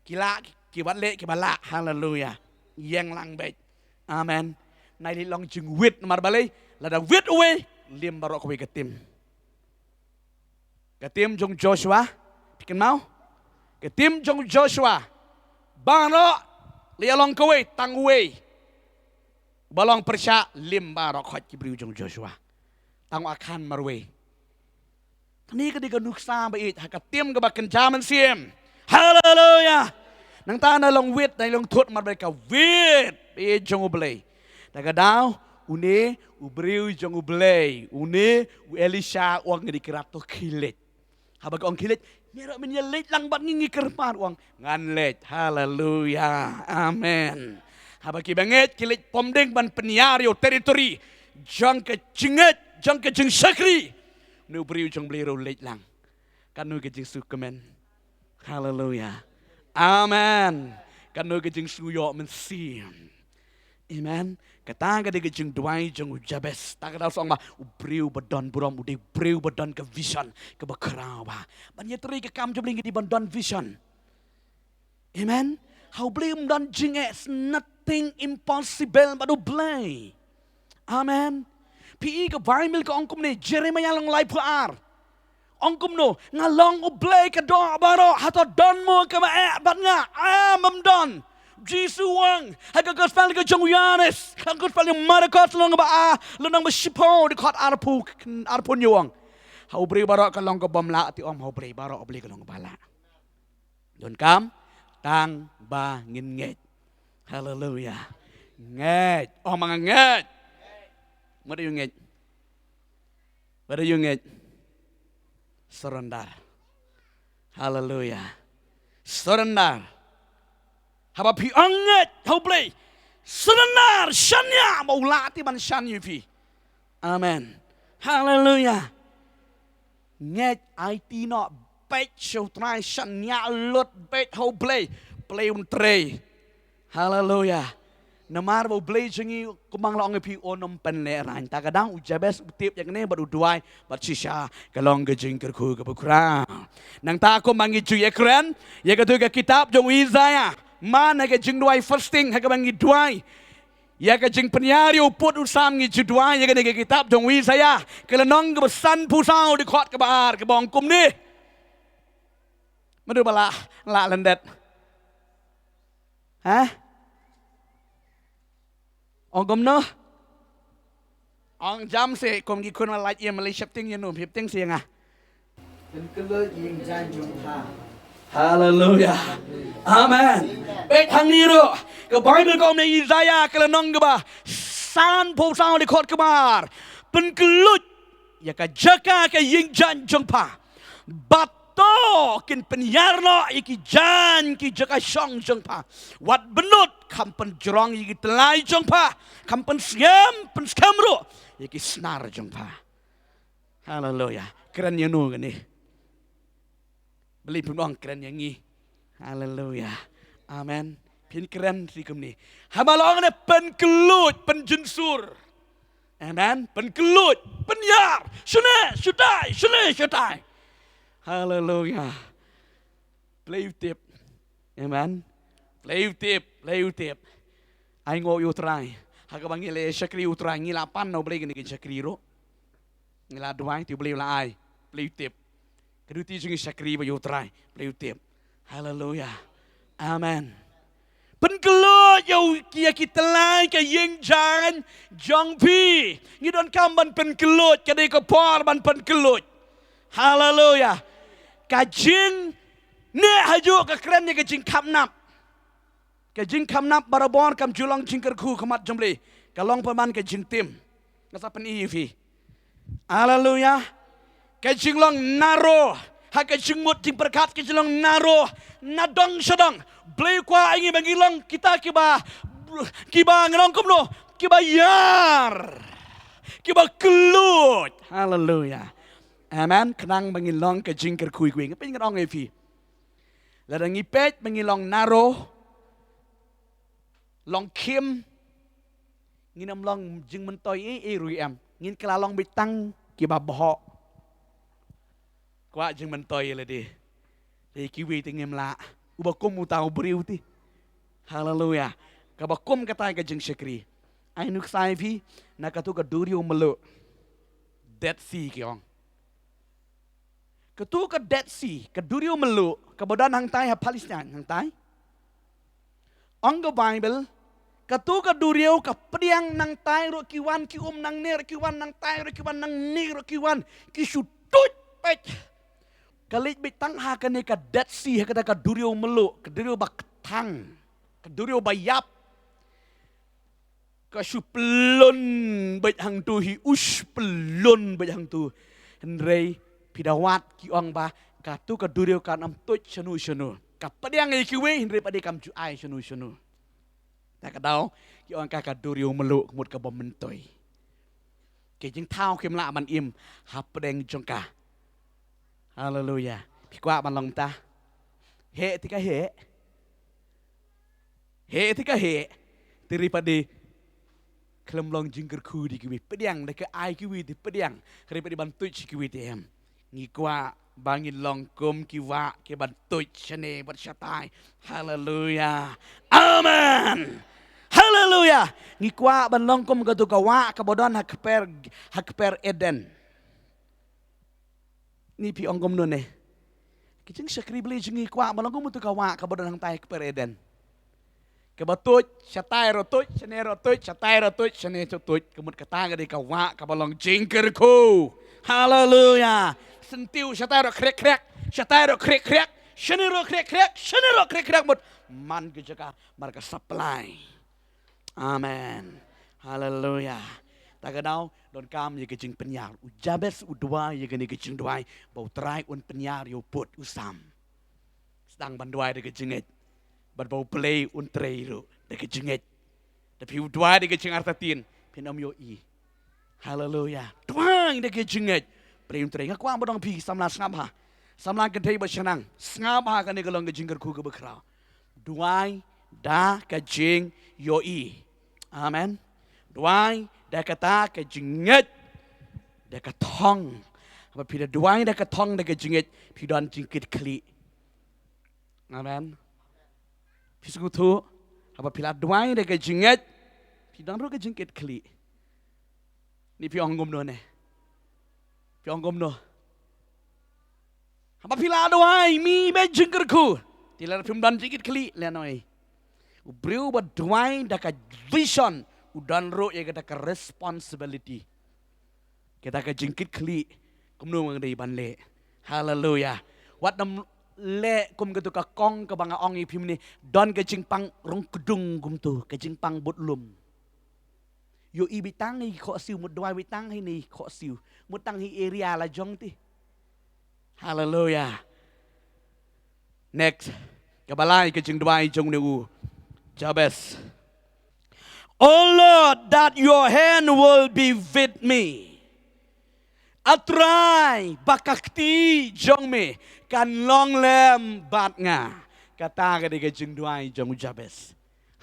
Ki lah, ki wat leh kiba lah. Haleluya. Ïeng lang beit. Amen. Nai leit long jingwit, namar balei? Lada wit uwei, lim baroh kawei ka tim. Ka tim jong Joshua, phi kynmaw? Ka tim jong Joshua, baroh la ïalong kawei, tang uwei ba long pyrshah, lim baroh khoit ki briew jong Joshua. Tang u Akhan marwei. Kane ka dei ka nuksa ba ïeit ha ka tim kaba kynja mynsiem. Haleluya. Nangta nai long wit, nai long thut, namar ba ka wit ba ïeit jong U Blei. Da ka daw, une u briew jong U Blei, une u Elisha, u ong ïa ki, to khie leit. Haba ki ong khie leit, me ruh men ïa leit lang bad ngi, ngi kyrpad, u ong ngan leit. Haleluya. Amen. Haba ki bangeit ki leit pom dieng ban pynïar ïa u territory jong ka jingngeit, jong ka jingshakri, une u briew jong U Blei ruh u leit lang. Katno ka jingsngewkmen. Haleluya. Amen. Katno ka jingsngewïoh mynsiem. Amen. Kata ka dei ka jingduwai jong u Jabez. Ta ka daw shu ong ba u briew ba don burom, u dei u briew ba don ka vision kaba khraw bha ban ïatrei ka kam jong U Blei, ka dei ban don vision. Amen. Ha U Blei um don jingeh, nothing impossible bad U Blei. Amen. Phi i ka Baibl ka ong kumne, Jeremiah lynnong laiphew ar. Ong kumno, nga long U Blei ka doh baroh, hato don mo kaba eh bad nga? Em, ym don. Jisu u ong ha ka gospel ka jong u Ïoannis, ka gospel jong u Markos lynnong ba ar, lynnong ba shiphew, dkhot arphew, arphew hynñiew, u ong ha u briew baroh ka long ka bym lah, te ym ha U Blei baroh, U Blei ka long kaba lah. Donkam tang ba ngin ngeit. Haleluya. Ngeit. Ong ma nga ngeit. Wat ïa u ngeit. Wat ïa u ngeit. Surrender. Haleluya. Surrender. Haba phi ong ngeit ha U Blei, surrender, shaniah ba u lah te ban shaniah ïa phi. Amen. Haleluya. Ngeit, aiti noh beit sha U Trai, shaniah lut beit ha U Blei. Blei un trei. Haleluya. Namar ba U Blei jong ngi, kumba nga la ong ïa phi, un ym pynlehraiñ. Ta ka daw u Jabez u tip ïa kane bad u duwai, bad shisha ka long ka jingkyrkhu kaba khraw. Nangta kumba ngi ju ïakren ïa katu ka kitab jong u Isaiah, Man ha ka jingduwai fasting, ha kaba ngi duwai ïa ka jingpynïar ïa u pud u sam, ngi ju duwai ïa kane ka kitab jong u Isaiah, ka lynnong kaba sanphew saw, dkhot kaba ar, kaba ong kumne. Mano ba lah, lah lyndet? Ha? Ong kumno? Ong jam seh, kum ki khun ba lait ïa, ma lei sheptieng ïa no, sheptieng seh ïa nga. Pynkylla ïing jaiñ jong pha. Haleluya. Amen. Peit hangne ruh, ka Baibl ka ong ha Isaiah ka lynnong kaba sanphew saw, dkhot kaba ar. Pynkylla ïa ka jaka ka ïing jaiñ jong pha. Bad to kin pynïar noh ïa ki jaiñ ki jaka shong jong pha. Wat bynnud, kham pynjrong ïa ki tyllai jong pha. Kham pynskhem, pynskhem ruh ïa ki snar jong pha. Haleluya. Kren ïa no kane? Balei phim ong kren ïa ngi? Haleluya. Amen. Phin kren shi kumne. Haba la ong ne pynkylla, pynjynsur. Amen. Pynkylla, pynïar. Shane shatai, shane shatai. Haleluya. Balei u tip? Amen. Balei u tip, balei u tip? Ai nguh ïa u Trai. Ha kaba ngi la shakri ïa u Trai, ngi la pan na u Blei kane ka shakri ruh. Ngi la duwai, te u Blei u la ai. Balei u tip? Ka duty jong ngi shakri bad ïa u Trai. Balei u tip? Haleluya. Amen. Pynkylla ïa u, ïa ki tyllai ka ïing jaiñ jong phi. Ngi donkam ban pynkylla, ka dei ka por ban pynkylla. Haleluya. Ka jing, ne hajuh ka kren ïa ka jingkhapnap. Ka jingkhapnap barabor kam ju long jingkyrkhu khmat jong u Blei. Ka long pynban ka jingtim. Nga sa pyni ïa phi. Haleluya. Ka jinglong narrow ha ka jingmut jingpyrkhat, ka jinglong narrow na dong sha dong. Blei kwah ïa ngi ba ngi long kita kiba, kiba ngi long kumno, kiba ïar, kiba kylluid. Haleluya. Amen. Khnang ba ngi long ka jingkyrkhu ïa kiwei. Nga pyn ngan ong ïa phi, lada ngi peit ba ngi long narrow, long khim, ngin ym long jingmyntoi ei ei ruh em. Ngin kylla long beit tang kiba bhoh. Kwah jingmyntoi ïa lade. Te kiwei te ngim lah. Uba kum uta u briew te. Haleluya. Kaba kum kata ka jingshakri. Ai nuksa ïa phi na kato ka duriaw mluh. Dead Sea ki ong. Kato ka Dead Sea, ka duriaw mluh, kaba don hangtai ha Palestine, hangtai. Ong ka Baibl, kato ka duriaw ka pdiang nangtai ruh ki wan, ki um nangne ruh ki wan, nangtai ruh ki wan, nangne ruh ki wan, ki shu tuid peit. Ka leit beit tang ha kane ka Dead Sea, ha kata ka duriaw mluh, ka duriaw ba kthang, ka duriaw ba ïap. Ka shu pyllun beit hangto hi, u shu pyllun beit hangto. Hynrei phi da wad ki ong ba kato ka duriaw kan ym tuid shano shano. Ka pdiang ïa kiwei hynrei pat de kam ju ai shano shano. Ta ka daw ki ong ka ka duriaw mluh, ka mut kaba myntoi. Ki jingthaw kim lah ban im hapdeng jong ka. Haleluya. Phi kwah ban long ta? Heh te ka heh. Heh te ka heh. Te hynrei pat de khlem long jingkyrkhu da kiwei, pdiang da ka ai kiwei te pdiang. Hynrei pat de ban tuid sha kiwei te em. Ngi kwah ba ngin long kum ki wah ki ban tuid shane bad shatai. Haleluya. Amen. Haleluya. Ngi kwah ban long kum kato ka wah kaba don ha kper, ha kper Eden. Ni phi ong kumno ne? Ki jingshakri Blei jong ngi kwah ban long kum kato ka wah kaba don hangtai ha kper Eden. Kaba tuid, shatai ruh tuid, shane ruh tuid, shatai ruh tuid, shane ruh tuid. Ka mut kata ka dei ka wah kaba long jingkyrkhu. Haleluya. Syntiew, shatai ruh khriak khriak, shatai ruh khriak khriak, shane ruh khriak khriak, shane ruh khriak khriak, mut man ka jaka, mar ka supply. Amen. Haleluya. Ta ka daw donkam ïa ka jingpynïar. U Jabez u duwai ïa kane ka jingduwai ba u Trai un pynïar ïa u pud u sam. Sdang ban duwai da ka jingngeit. Bad ba u Blei un trei ruh da ka jingngeit. Da phi u duwai da ka jingartatien, phin ym ïohi. Haleluya. Duwai da ka jingngeit. Blei un trei. Nga kwah ba dang phi samla sngap ha. Samla kynthei ba shnang. Sngap ha kane ka long ka jingkyrkhu kaba khraw. Duwai da ka jingïohi. Amen. Duwai da kata ka jingngeit. Da ka thong. Haba phi da duwai da ka thong da ka jingngeit, phi don jingkitkhlieh. Amen. Phi sngewthuh, haba phi la duwai da ka jingngeit, phi don ruh ka jingkitkhlieh. Ni phi ong kumno ne? Phi ong kumno? Haba phi la duwai, mih beit jingkyrkhu. Te lada phim don jingkitkhlieh, lehnohei. U briew ba duwai da ka vision, u don ruh ïa kata ka responsibility. Kata ka jingkitkhlieh, kumno ngan dei ban leh. Haleluya. Wat nym leh kum katu ka kong kaba nga ong ïa phi mynne, don ka jingpang rung kdung kumtu, ka jingpang bud lum. Ïohi beit tang hi khohsiew, mut duwai beit tang hi ne khohsiew, mut tang hi area la jong te. Haleluya. Next. Kaba lai ka jingduwai jong une u Jabez. Oh Lord, that your hand will be with me. A Trai, ba ka kti jong me kan long lem bad nga. Kata ka dei ka jingduwai jong u Jabez.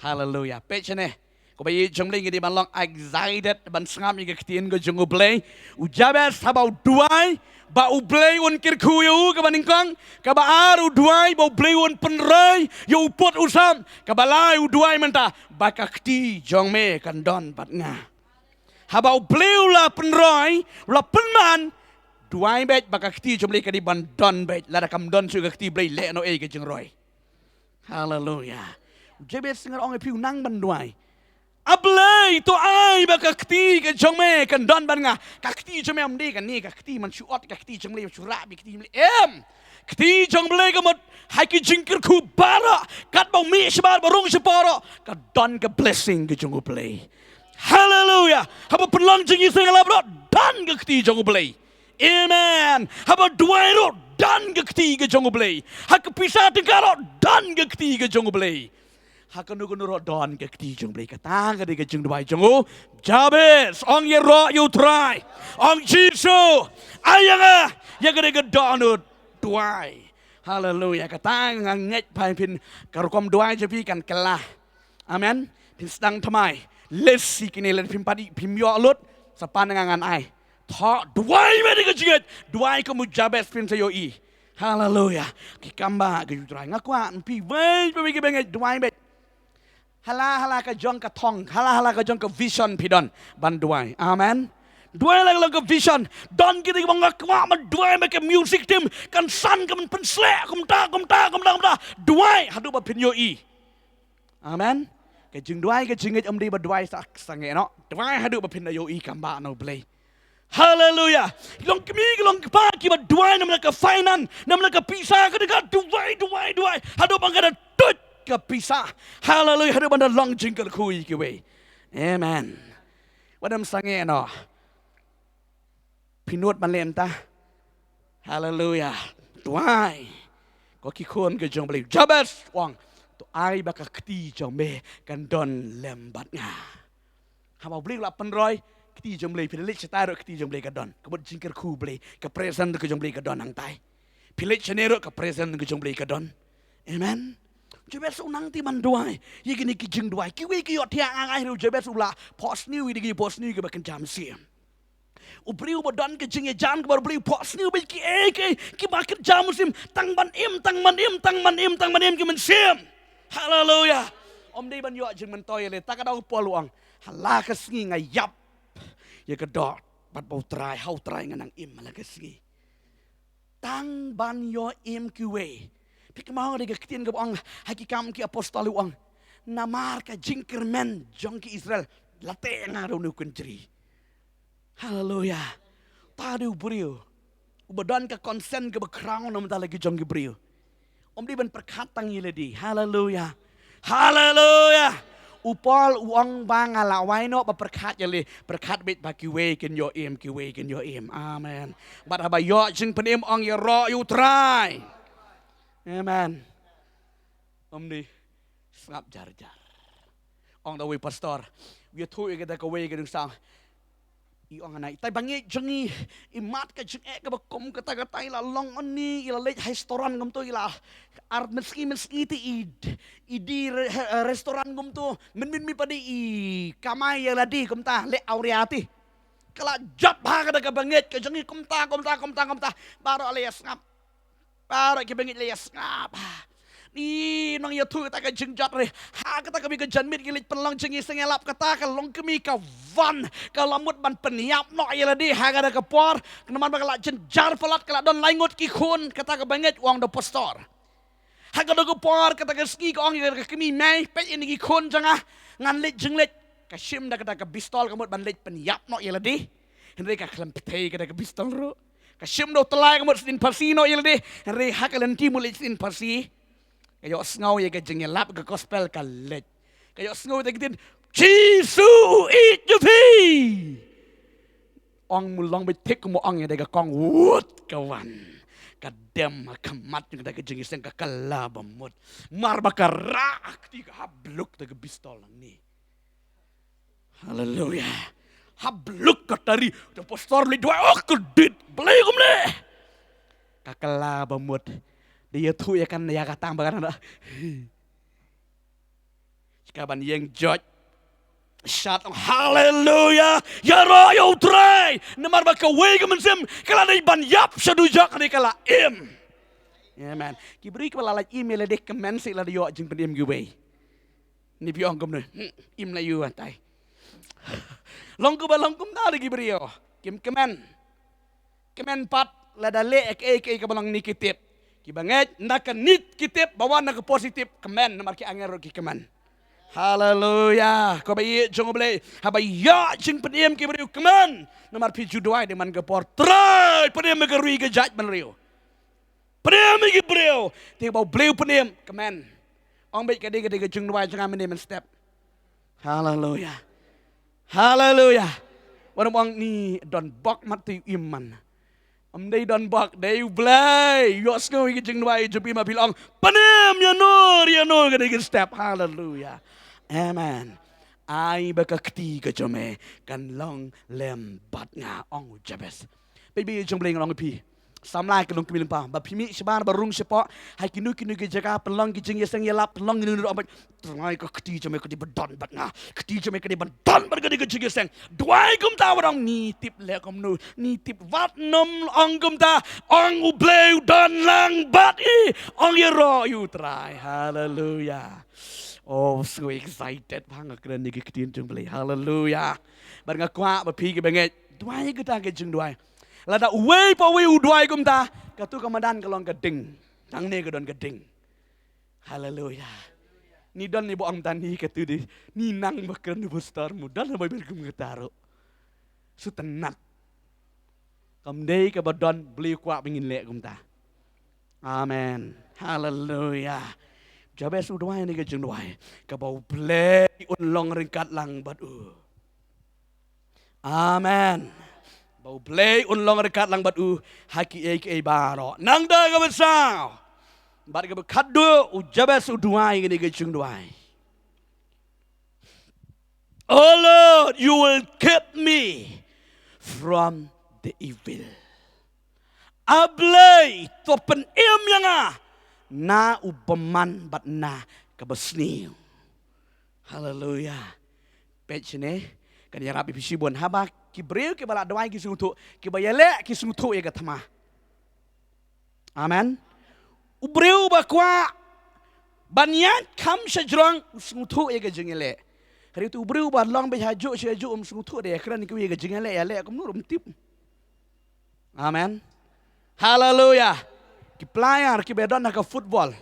Haleluya. Peit shane. Ko ba ïeit jong U Blei, ngi dei ban long excited ban sngap ïa ka ktien ka jong U Blei. U Jabez haba u duwai ba U Blei un kyrkhu ïa u, kaba nyngkong. Kaba ar u duwai ba U Blei un pynroi ïa u pud u sam. Kaba lai u duwai mynta ba ka kti jong me kan don bad nga. Haba U Blei u la pynroi, u la pynman, duwai beit ba ka kti jong U Blei ka dei ban don beit. Lada kam don shuh ka kti U Blei, lehnohei ka jingroi. Haleluya. U Jabez, nga ong ïa phi, u nang ban duwai. A Blei, to ai ba ka kti ka jong me kan don bad nga. Ka kti jong me ym dei kane ka kti mynshuwa, ka kti jong U Blei shu rah beit, ka kti jong U Blei. Em. Kti jong U Blei ka mut ha ki jingkyrkhu baroh, katba u mih shabar, ba rung shapoh ruh, ka don ka blessing ka jong U Blei. Haleluya. Haba pynlong jingïaseng ha lap ruh, don ka kti jong U Blei. Amen. Haba duwai ruh, don ka kti ka jong U Blei. Ha ka pisa tyngka ruh, don ka kti ka jong U Blei. Ha kano kano ruh, don ka kti jong U Blei. Kata ka dei ka jingduwai jong u Jabez. Ong ïaroh ïa U Trai. Ong, Jisu, ai ïa nga ïa ka dei ka dohnud duwai. Haleluya. Kata nga ngeit ba phin, ka rukom duwai jong phi kan kylla. Amen. Phin sdang thymmai. List ïa kine, lada phim pat ïoh, phim ïoh lut, sa pan nga, ngan ai. Thoh, duwai beit da ka jingngeit. Duwai kum u Jabez, phin sa ïohi. Haleluya. Ki kam ba ka ju trai. Nga kwah phi wei pa wei ki bangeit, duwai beit. Hala hala ka jong ka thong, hala hala ka jong ka vision phi don ban duwai. Amen. Duwai la ka long ka vision. Don kine kiba nga kwah ban duwai ba ka music team kan san, kan pynsleh kumta, kumta, kumta, kumta. Duwai haduh ba phin ïohi. Amen. Ka jingduwai ka jingngeit ym dei ba duwai sa sangeh noh. Duwai haduh ba phin da ïohi kam ba na U Blei. Haleluya. Ki long kmie, ki long kpa kiba duwai namar ka finance, namar ka pisa, ka dei ka duwai, duwai, duwai haduh ba ka da tuid ka pisa. Haleluya. Haduh ba da long jingkyrkhu ïa kiwei. Amen. Wat nym sangeh noh. Phi nud ban leh mynta. Haleluya. Duwai. Ko ki khun ka jong U Blei. Jabez u ong, to ai ba ka kti jong me kan don lem bad nga. Haba U Blei u la pynroi, kti jong U Blei, phi leit shatai ruh kti jong U Blei ka don. Ka mut jingkyrkhu U Blei, ka presence ka jong U Blei ka don hangtai. Phi leit shane ruh ka presence ka jong U Blei ka don. Amen. Jabez u nang te ban duwai ïa kine ki jingduwai. Kiwei ki ïohthiah nga, nga ïohi u Jabez u la phohsniew ïa kine ki phohsniew kiba kynja mynsiem. U briew ba don ka jingïajan kaba U Blei, phohsniew beit kiei kiei kiba kynja mynsiem, tang ban im, tang ban im, tang ban im, tang ban im ki mynsiem. Haleluya. Ym dei ban ïoh jingmyntoi ïaleh. Ta ka daw u Paul u ong, ha la ka sngi nga ïap ïa ka doh bad ba U Trai, ha U Trai nga nang im ha la ka sngi. Tang ban ïoh im kiwei. Phi kynmaw ïa ka ktien kaba ong ha Ki Kam ki Apostol u ong, namar ka jingkyrmen jong ki Israel la teh nga da une u kynjri. Haleluya. Ta dei u briew uba don ka consent kaba khraw na bynta la ki jong ki briew. Ym dei ban pyrkhat tang ïalade. Haleluya. Haleluya. U Paul u ong ba nga la wai noh ba pyrkhat ïaleh, pyrkhat beit ba kiwei kin ïoh im, kiwei kin ïoh im. Amen. Bad haba ïoh jingpynim ong ïaroh ïa U Trai. Amen. Ym dei sngap jar jar. Ong da uwei pastor, u ïathuh ïa kata kawei ka dungsang. I ong, hangne itai bangeit jong ngi i mad ka jingeh kaba kum kata kata, i la long hangne, i la leit ha restaurant kumto, i la ar mynsngi mynsngi te i, i die re-, restaurant kumto, mynmiet mynmiet pat i kamai ïalade kumta, leh awria te. Ka la jop ha kata ka bangeit ka jong ngi kumta kumta kumta kumta. Baroh la ïa sngap. Baroh ki bangeit la ïa sngap. Ï nang ïathuh kata ka jingjot re. Ha kata ka kmie ka janmiet ki leit pynlong jingïaseng ïalap, kata ka longkmie ka wan, ka la mut ban pynïap noh ïa lade ha kata ka por. Namar ba ka la jynjar palat, ka la don lai ngut ki khun, kata ka bangeit, u ong da u pastor. Ha kata ka por, kata ka sngi ka ong ïa ka kmie, mei, peit ïa kine ki khun jong nga, ngan leit jingleit. Ka shim da kata ka pistol, ka mut ban leit pynïap noh ïa lade. Hynrei ka khlem pynthei kata ka pistol ruh. Ka shim da u tyllai, ka mut sdien pharsi noh ïa lade. Hynrei ha ka lynti mut leit sdien pharsi, ka ïohsngew ïa ka jingïalap ka gospel, ka leit. Ka ïohsngew ïa ka ktien, Jisu u ïeit ïa phi. Ong, mut long beit thik kumba ong ïa ka kong, wut ka wan. Ka dem ha khmat jong kata ka jingïaseng, ka kylla bamut. Mar ba ka rah kti, ka hap bluk da ka pistol nangne. Haleluya. Hap bluk ka tari, da u pastor leit duwai, oh, ka dit, balei kumne? Ka kylla bamut. Da ïathuh ïa kan, ïa ka tang ba kan da. Ka ban ïeng joit. Shad, ong, haleluya. Ïaroh ïa U Trai. Namar ba kawei ka mynsiem ka la dei ban ïap sha dujok, ne ka la im. Amen. Ki briew kiba la lait im ïa lade kmen seh lada ïoh jingpynim kiwei. Ni phi ong kumno? Hmm, im la ïa u, tai. Long kumba long kumta da ki briew. Kim kmen. Kmen pat lada leh kaei kaei kaba long negative. Kiba ngeit na ka negative ba wan na ka positive, kmen, namar ki angel ruh ki kmen. Haleluya. Ko ba ïeit jong U Blei, haba ïoh jingpynim ki briew kmen. Namar phi ju duwai da man ka por, Trai, pynim ïa ka ri ka jaitbynriew. Pynim ïa ki briew. Te ba U Blei u pynim, kmen. Ong beit, ka dei, ka dei ka jingduwai jong nga mynne mynstep. Haleluya. Haleluya. Wat ym ong ni don bok mat te im man. Ym dei don bok, dei U Blei. Ïohsngew ïa ka jingduwai jong phi, ma phi la ong, pynim ïano ïano, ka dei ka step. Haleluya. Amen. Ai ba ka kti ka jong me kan long lem bad nga, ong u Jabez. Peit ba ïa jong Blei, nga ong ïa phi, samla ka long kmie lyngba, ba phi mih shabar ba rung shapoh ha kino kino ki jaka, pynlong ki jingïaseng ïalap, pynlong kino kino, ong beit, Trai, ka kti jong me ka dei ban don bad nga, kti jong me ka dei ban don bad nga ha kane ka jingïaseng. Duwai kumta, wat ong ni tip leh kumno, ni tip, wat nym ong kumta. Ong U Blei u don lang bad i, ong ïaroh ïa U Trai. Haleluya. Oh, so excited ba nga kren ïa ki ktien jong U Blei. Haleluya. Bad nga kwah ba phi kiba ngeit, duwai kata ka jingduwai. Lada uwei pa uwei u duwai kumta, katu ka madan ka long ka ding. Nangne ka don ka ding. Haleluya. Ni don ni ba ong tang ni katu de, ni nang ba kren u pastor, mut don ba ber kum kata ruh. Sngewtynnat. Kam dei kaba don, Blei u kwah ba ngin leh kumta. Amen. Haleluya. Jabez u duwai ïa kane ka jingduwai, kaba U Blei un long ryngkat lang bad u. Amen. Ba U Blei un long ryngkat lang bad u ha kiei kiei baroh. Nangta kaba saw bad kaba khatduh, u Jabez u duwai ïa kane ka jingduwai. Oh Lord, you will keep me from the evil. A Blei, to pynim ïa nga na u bymman bad na kaba sniew. Haleluya. Peit shane, kan ïarap ïa phi shibun. Haba ki briew kiba la duwai ki sngewthuh, kiba ïaleh ki sngewthuh ïa ka thma. Amen. U briew ba kwah ban ïaid kham shajrong u sngewthuh ïa ka jingïaleh. Hynrei utu u briew ba long beit hajuh shajuh um sngewthuh de, ïakren ïa kiwei ïa ka jingïaleh, ïaleh kumno ruh um tip. Amen. Haleluya. Ki player kiba don ha ka football,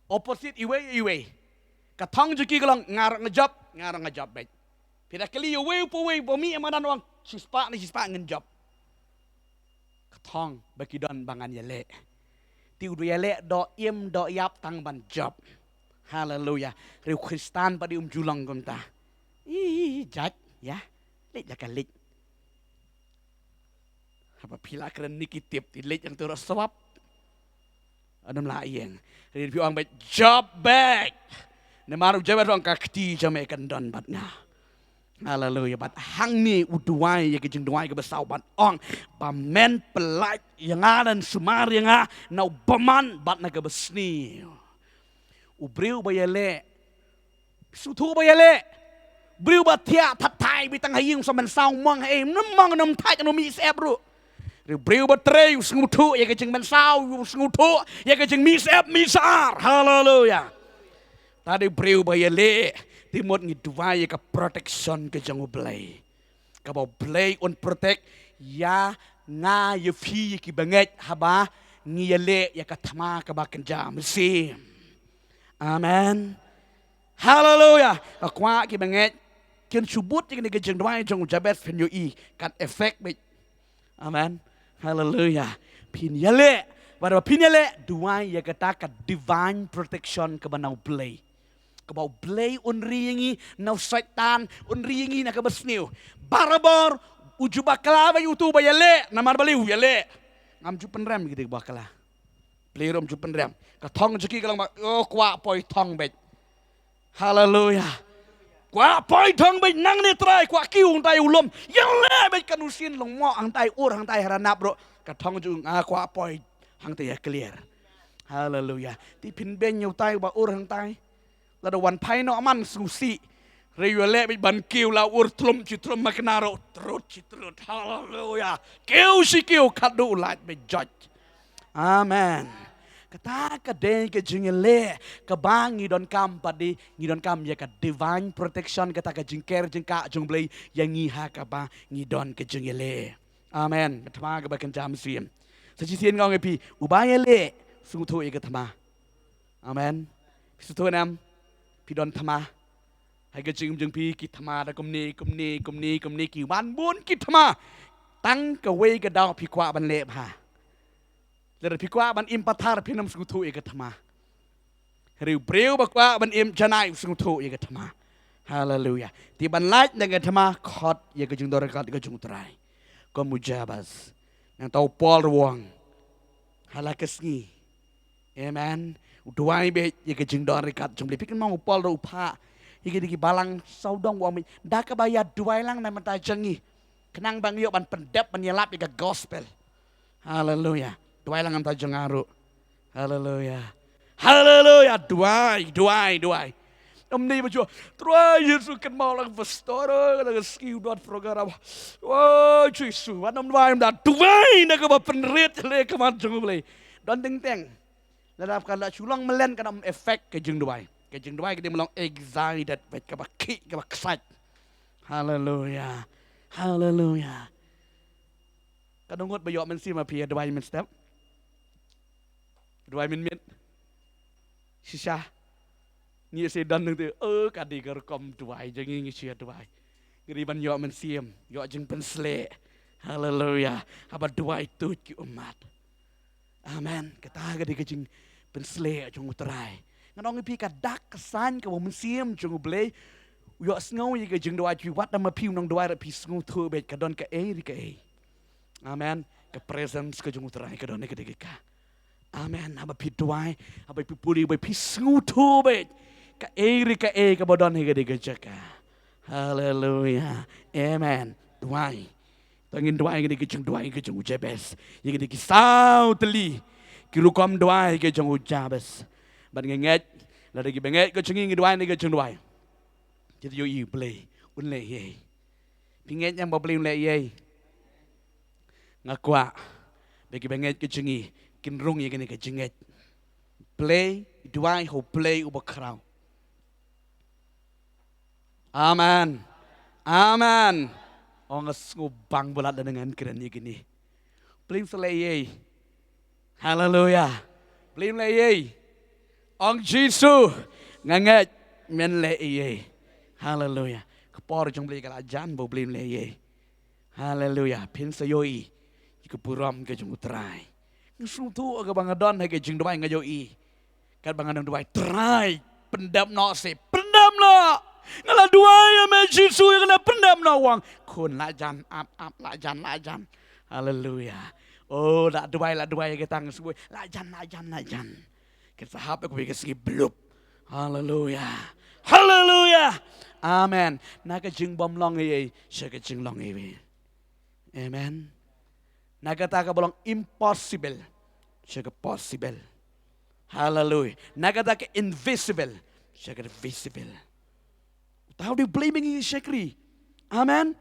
opposite iwei iwei, ka thong jong ki ka long nga ruh nga jop, nga ruh nga jop beit. Phi da kylli uwei pa uwei ba mih ha madan, u ong shispah ne shispah ngan jop. Ka thong ba ki don ba ngan ïaleh. Te u da ïaleh doh im doh ïap tang ban jop. Haleluya. Hynrei u Khristan pat de um ju long kumta. Ih, jait ïa. Leit la ka leit. Haba phi la kren negative, te leit hangto ruh swap. Ym lah ïeng. Hynrei phi ong beit, jop beit. Namar u Jabez u ong, ka kti jong me kan don bad nga. Haleluya. Bad hangne u duwai ïa ka jingduwai kaba saw bad ong, ba men pyllait ïa nga, lane sumar ïa nga na u bymman bad na kaba sniew. U briew ba ïaleh, sngewthuh ba ïaleh. Briew ba thiah, that thait beit tang ha ïing, sa men saw mong ha ei, ym mong, ym thait, ym mih syep ruh. Ri briew ba trei u sngewthuh ïa ka jingmynsaw, u sngewthuh ïa ka jingmih syep mih syar. Haleluya. Te ri briew ba ïaleh, te mut ngi duwai ïa ka protection ka jong U Blei. Kaba U Blei un protect ïa nga, ïa phi, ïa ki bangeit haba ngi ïaleh ïa ka thma kaba kynja mynsiem. Amen. Haleluya. Nga kwah ki bangeit kin shu bud ïa kane ka jingduwai jong u Jabez, phin ïohi kan effect beit. Amen. Haleluya. Phin ïaleh, bad ba phin ïaleh, duwai ïa kata ka divine protection kaba na U Blei. Kaba U Blei un ri ïa ngi na u Soitan, un ri ïa ngi na kaba sniew. Barabor u ju bakla bad uto ba ïaleh, namar balei u ïaleh? Ngam ju pynrem ïa kata ka bakla. Blei ruh um ju pynrem. Ka thong jong ki ka long ba, oh, kwah poi thong beit. Haleluya. Kwah poi thong beit, nangne Trai, kwah kiew hangtai u lum. Ïaleh beit, kan u sien longmoh hangtai, ur hangtai, ha ranap ruh. Ka thong jong u, nga kwah poi hangtai ha kliar. Haleluya. Te phin beiñ ïa utai uba ur hangtai. Lada wan phai noh man sngewsih. Hynrei ïaleh beit ban kiew, la ur thlum shi thlum, ma kane ruh trud shi trud. Haleluya. Kiew shi kiew, khadduh u lait beit jot. Amen. Kata ka dei ka jingïaleh kaba ngi donkam, pat de ngi donkam ïa ka divine protection, kata ka jingker jingkah jong U Blei ïa ngi ha kaba ngi don ka jingïaleh. Amen. Ka thma kaba kynja mynsiem. Sa shisien nga ong ïa phi, uba ïaleh, sngewthuh ïa ka thma. Amen. Phi sngewthuh ne em? Phi don thma. Ha ka jingim jong phi ki thma da kumne, kumne, kumne, kumne, ki wan bun ki thma. Tang kawei ka daw phi kwah ban leh bha. Lada phi kwah ban im pathar, phin ym sngewthuh ïa ka thma. Hynrei u briew ba kwah ban im janai u sngewthuh ïa ka thma. Haleluya. Te ban lait na ka thma, khot ïa ka jingdon ryngkat ka jong U Trai. Kum u Jabez. Nangta u Paul ruh u ong, ha la ka sngi. Amen. U duwai beit ïa ka jingdon ryngkat jong U Blei. Phi kynmaw u Paul ruh u phah ïa kine ki balang sawdong, u ong beit, da kaba ïa duwai lang na bynta jong ngi, khnang ba ngi ïoh ban pyndep, ban ïalap ïa ka gospel. Haleluya. Duwai lang na bynta jong nga ruh. Haleluya. Haleluya. Duwai, duwai, duwai. Ym dei ba ju, Trai Jisu, kynmaw lang pastor, eh, la ka sngi u don program. Oh Jisu, wat nym duwai ym da, duwai na kaba pynrit ïaleh khmat jong U Blei. Don teng teng. Lada ka la shu long mlien, kan ym effect ka jingduwai. Ka jingduwai ka dei ban long excited beit, kaba khih, kaba excite. Haleluya. Haleluya. Katno ngut ba ïoh mynsiem ha phi ïa duwai mynstep? Duwai mynmiet. Shisha. Ngi ïa sdang nangta, oh, ka dei ka rukom duwai jong ngi, ngi shu ïa duwai. Ngi dei ban ïoh mynsiem, ïoh jingpynshlur. Haleluya. Haba duwai tuid ki ummat. Amen. Kata ka dei ka jingpynshlur jong U Trai. Ngan ong ïa phi, ka dak ka sign kaba mynsiem jong U Blei, u ïohsngew ïa ka jingduwai jong phi, wat la ma phi u nongduwai ruh, phi sngewthuh beit ka don kaei re kaei. Amen. Ka presence ka jong U Trai ka don ha kata ka. Amen. Haba phi duwai, haba phi pule, haba phi sngewthuh beit kaei re kaei kaba don ha kata ka jaka. Haleluya. Amen. Duwai. To ngin duwai ïa kane ka jingduwai ka jong u Jabez, ïa kine ki saw tylli ki rukom duwai ka jong u Jabez. Bad nga ngeit lada kiba ngeit ka jong ngi ngi duwai ïa kane ka jingduwai, kita ïohi U Blei un leh ei ei. Phi ngeit ïa ba U Blei un leh ei ei? Nga kwah ba kiba ngeit ka jong ngi kin rung ïa kane ka jingngeit. Blei, duwai ha U Blei uba khraw. Amen. Amen. Ong, nga sngewbang ba lada ngan kren ïa kine. Blei un sa leh ei ei. Haleluya. Blei un leh ei ei. Ong Jisu, nga ngeit men leh ei ei. Haleluya. Ka por jong Blei ka la jan ba U Blei un leh ei ei. Haleluya. Phin sa ïohi ïa ka burom ka jong U Trai. Nga sngewthuh kaba nga don ha ka jingduwai nga ïohi. Katba nga dang duwai, Trai, pyndep noh seh, pyndep noh. Nga la duwai ïa me Jisu ïa kane, pyndep noh. U ong, khun, la jan, ap, ap, la jan, la jan. Haleluya. Oh, la duwai, la duwai ïa kata, nga sngewbha, la jan, la jan, la jan. Kan sa hap ïa kawei ka sngi, blup. Haleluya. Haleluya. Amen. Na ka jingbymlong ei ei sha ka jinglong ei ei. Amen. Na kata kaba long impossible sha ka possible. Haleluya. Na kata ka invisible sha ka visible. Uta u dei U Blei ba ngi shakri. Amen.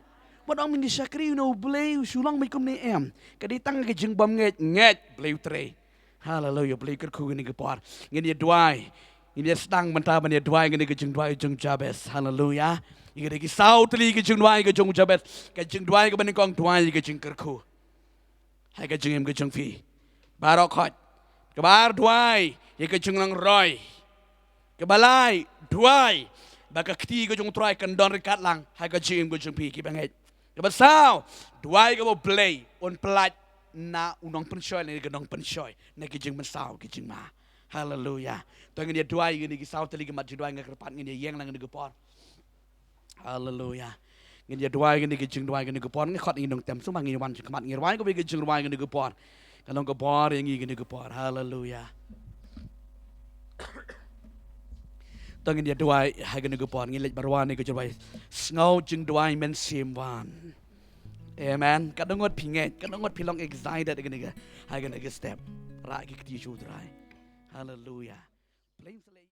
Wat ong mynta shakri, u know, Blei u shu long beit kumne, em. Ka dei tang ka jingbymngeit, ngeit, Blei u trei. Haleluya, Blei kyrkhu ïa kane ka por. Ngin ïa duwai. Ngin ïa sdang mynta ban ïa duwai ïa kane ka jingduwai jong Jabez. Haleluya. Ïa kane ki saw tylli ki jingduwai ka jong Jabez. Ka jingduwai kaba nyngkong, duwai ïa ka jingkyrkhu ha ka jingim ka jong phi. Baroh khoit. Kaba ar, duwai ïa ka jinglong roi. Kaba lai, duwai ba ka kti ka jong U Trai kan don ryngkat lang ha ka jingim ka jong phi ki bangeit. Kaba saw, duwai kaba U Blei un pyllait na u nongpynshoi, na ka nongpynshoi, na ki jingmynsaw ki jingma. Haleluya. To ngin ïa duwai ïa kine ki saw tylli ki mat jingduwai, nga kyrpad ngin ïa ïeng lang ïa kane ka por. Haleluya. Ngin ïa duwai ïa kine ki jingduwai ïa kane ka por, ngi khot ïa ngi nongtem sumar, ngin wan jingkhmat, ngin duwai kaba ïa ki jingduwai ïa kane ka por. Ka long ka bor ïa ngi ïa kane ka por. Haleluya. To ngin ïa duwai ha kane ka por, ngin leit bad ka jingduwai. Sngew jingduwai mynsiem wan. Amen. Katno ngut phi ngeit, katno ngut phi long excited ïa kane ka, ha kane ka step. Rah ki kti sha U Trai. Haleluya.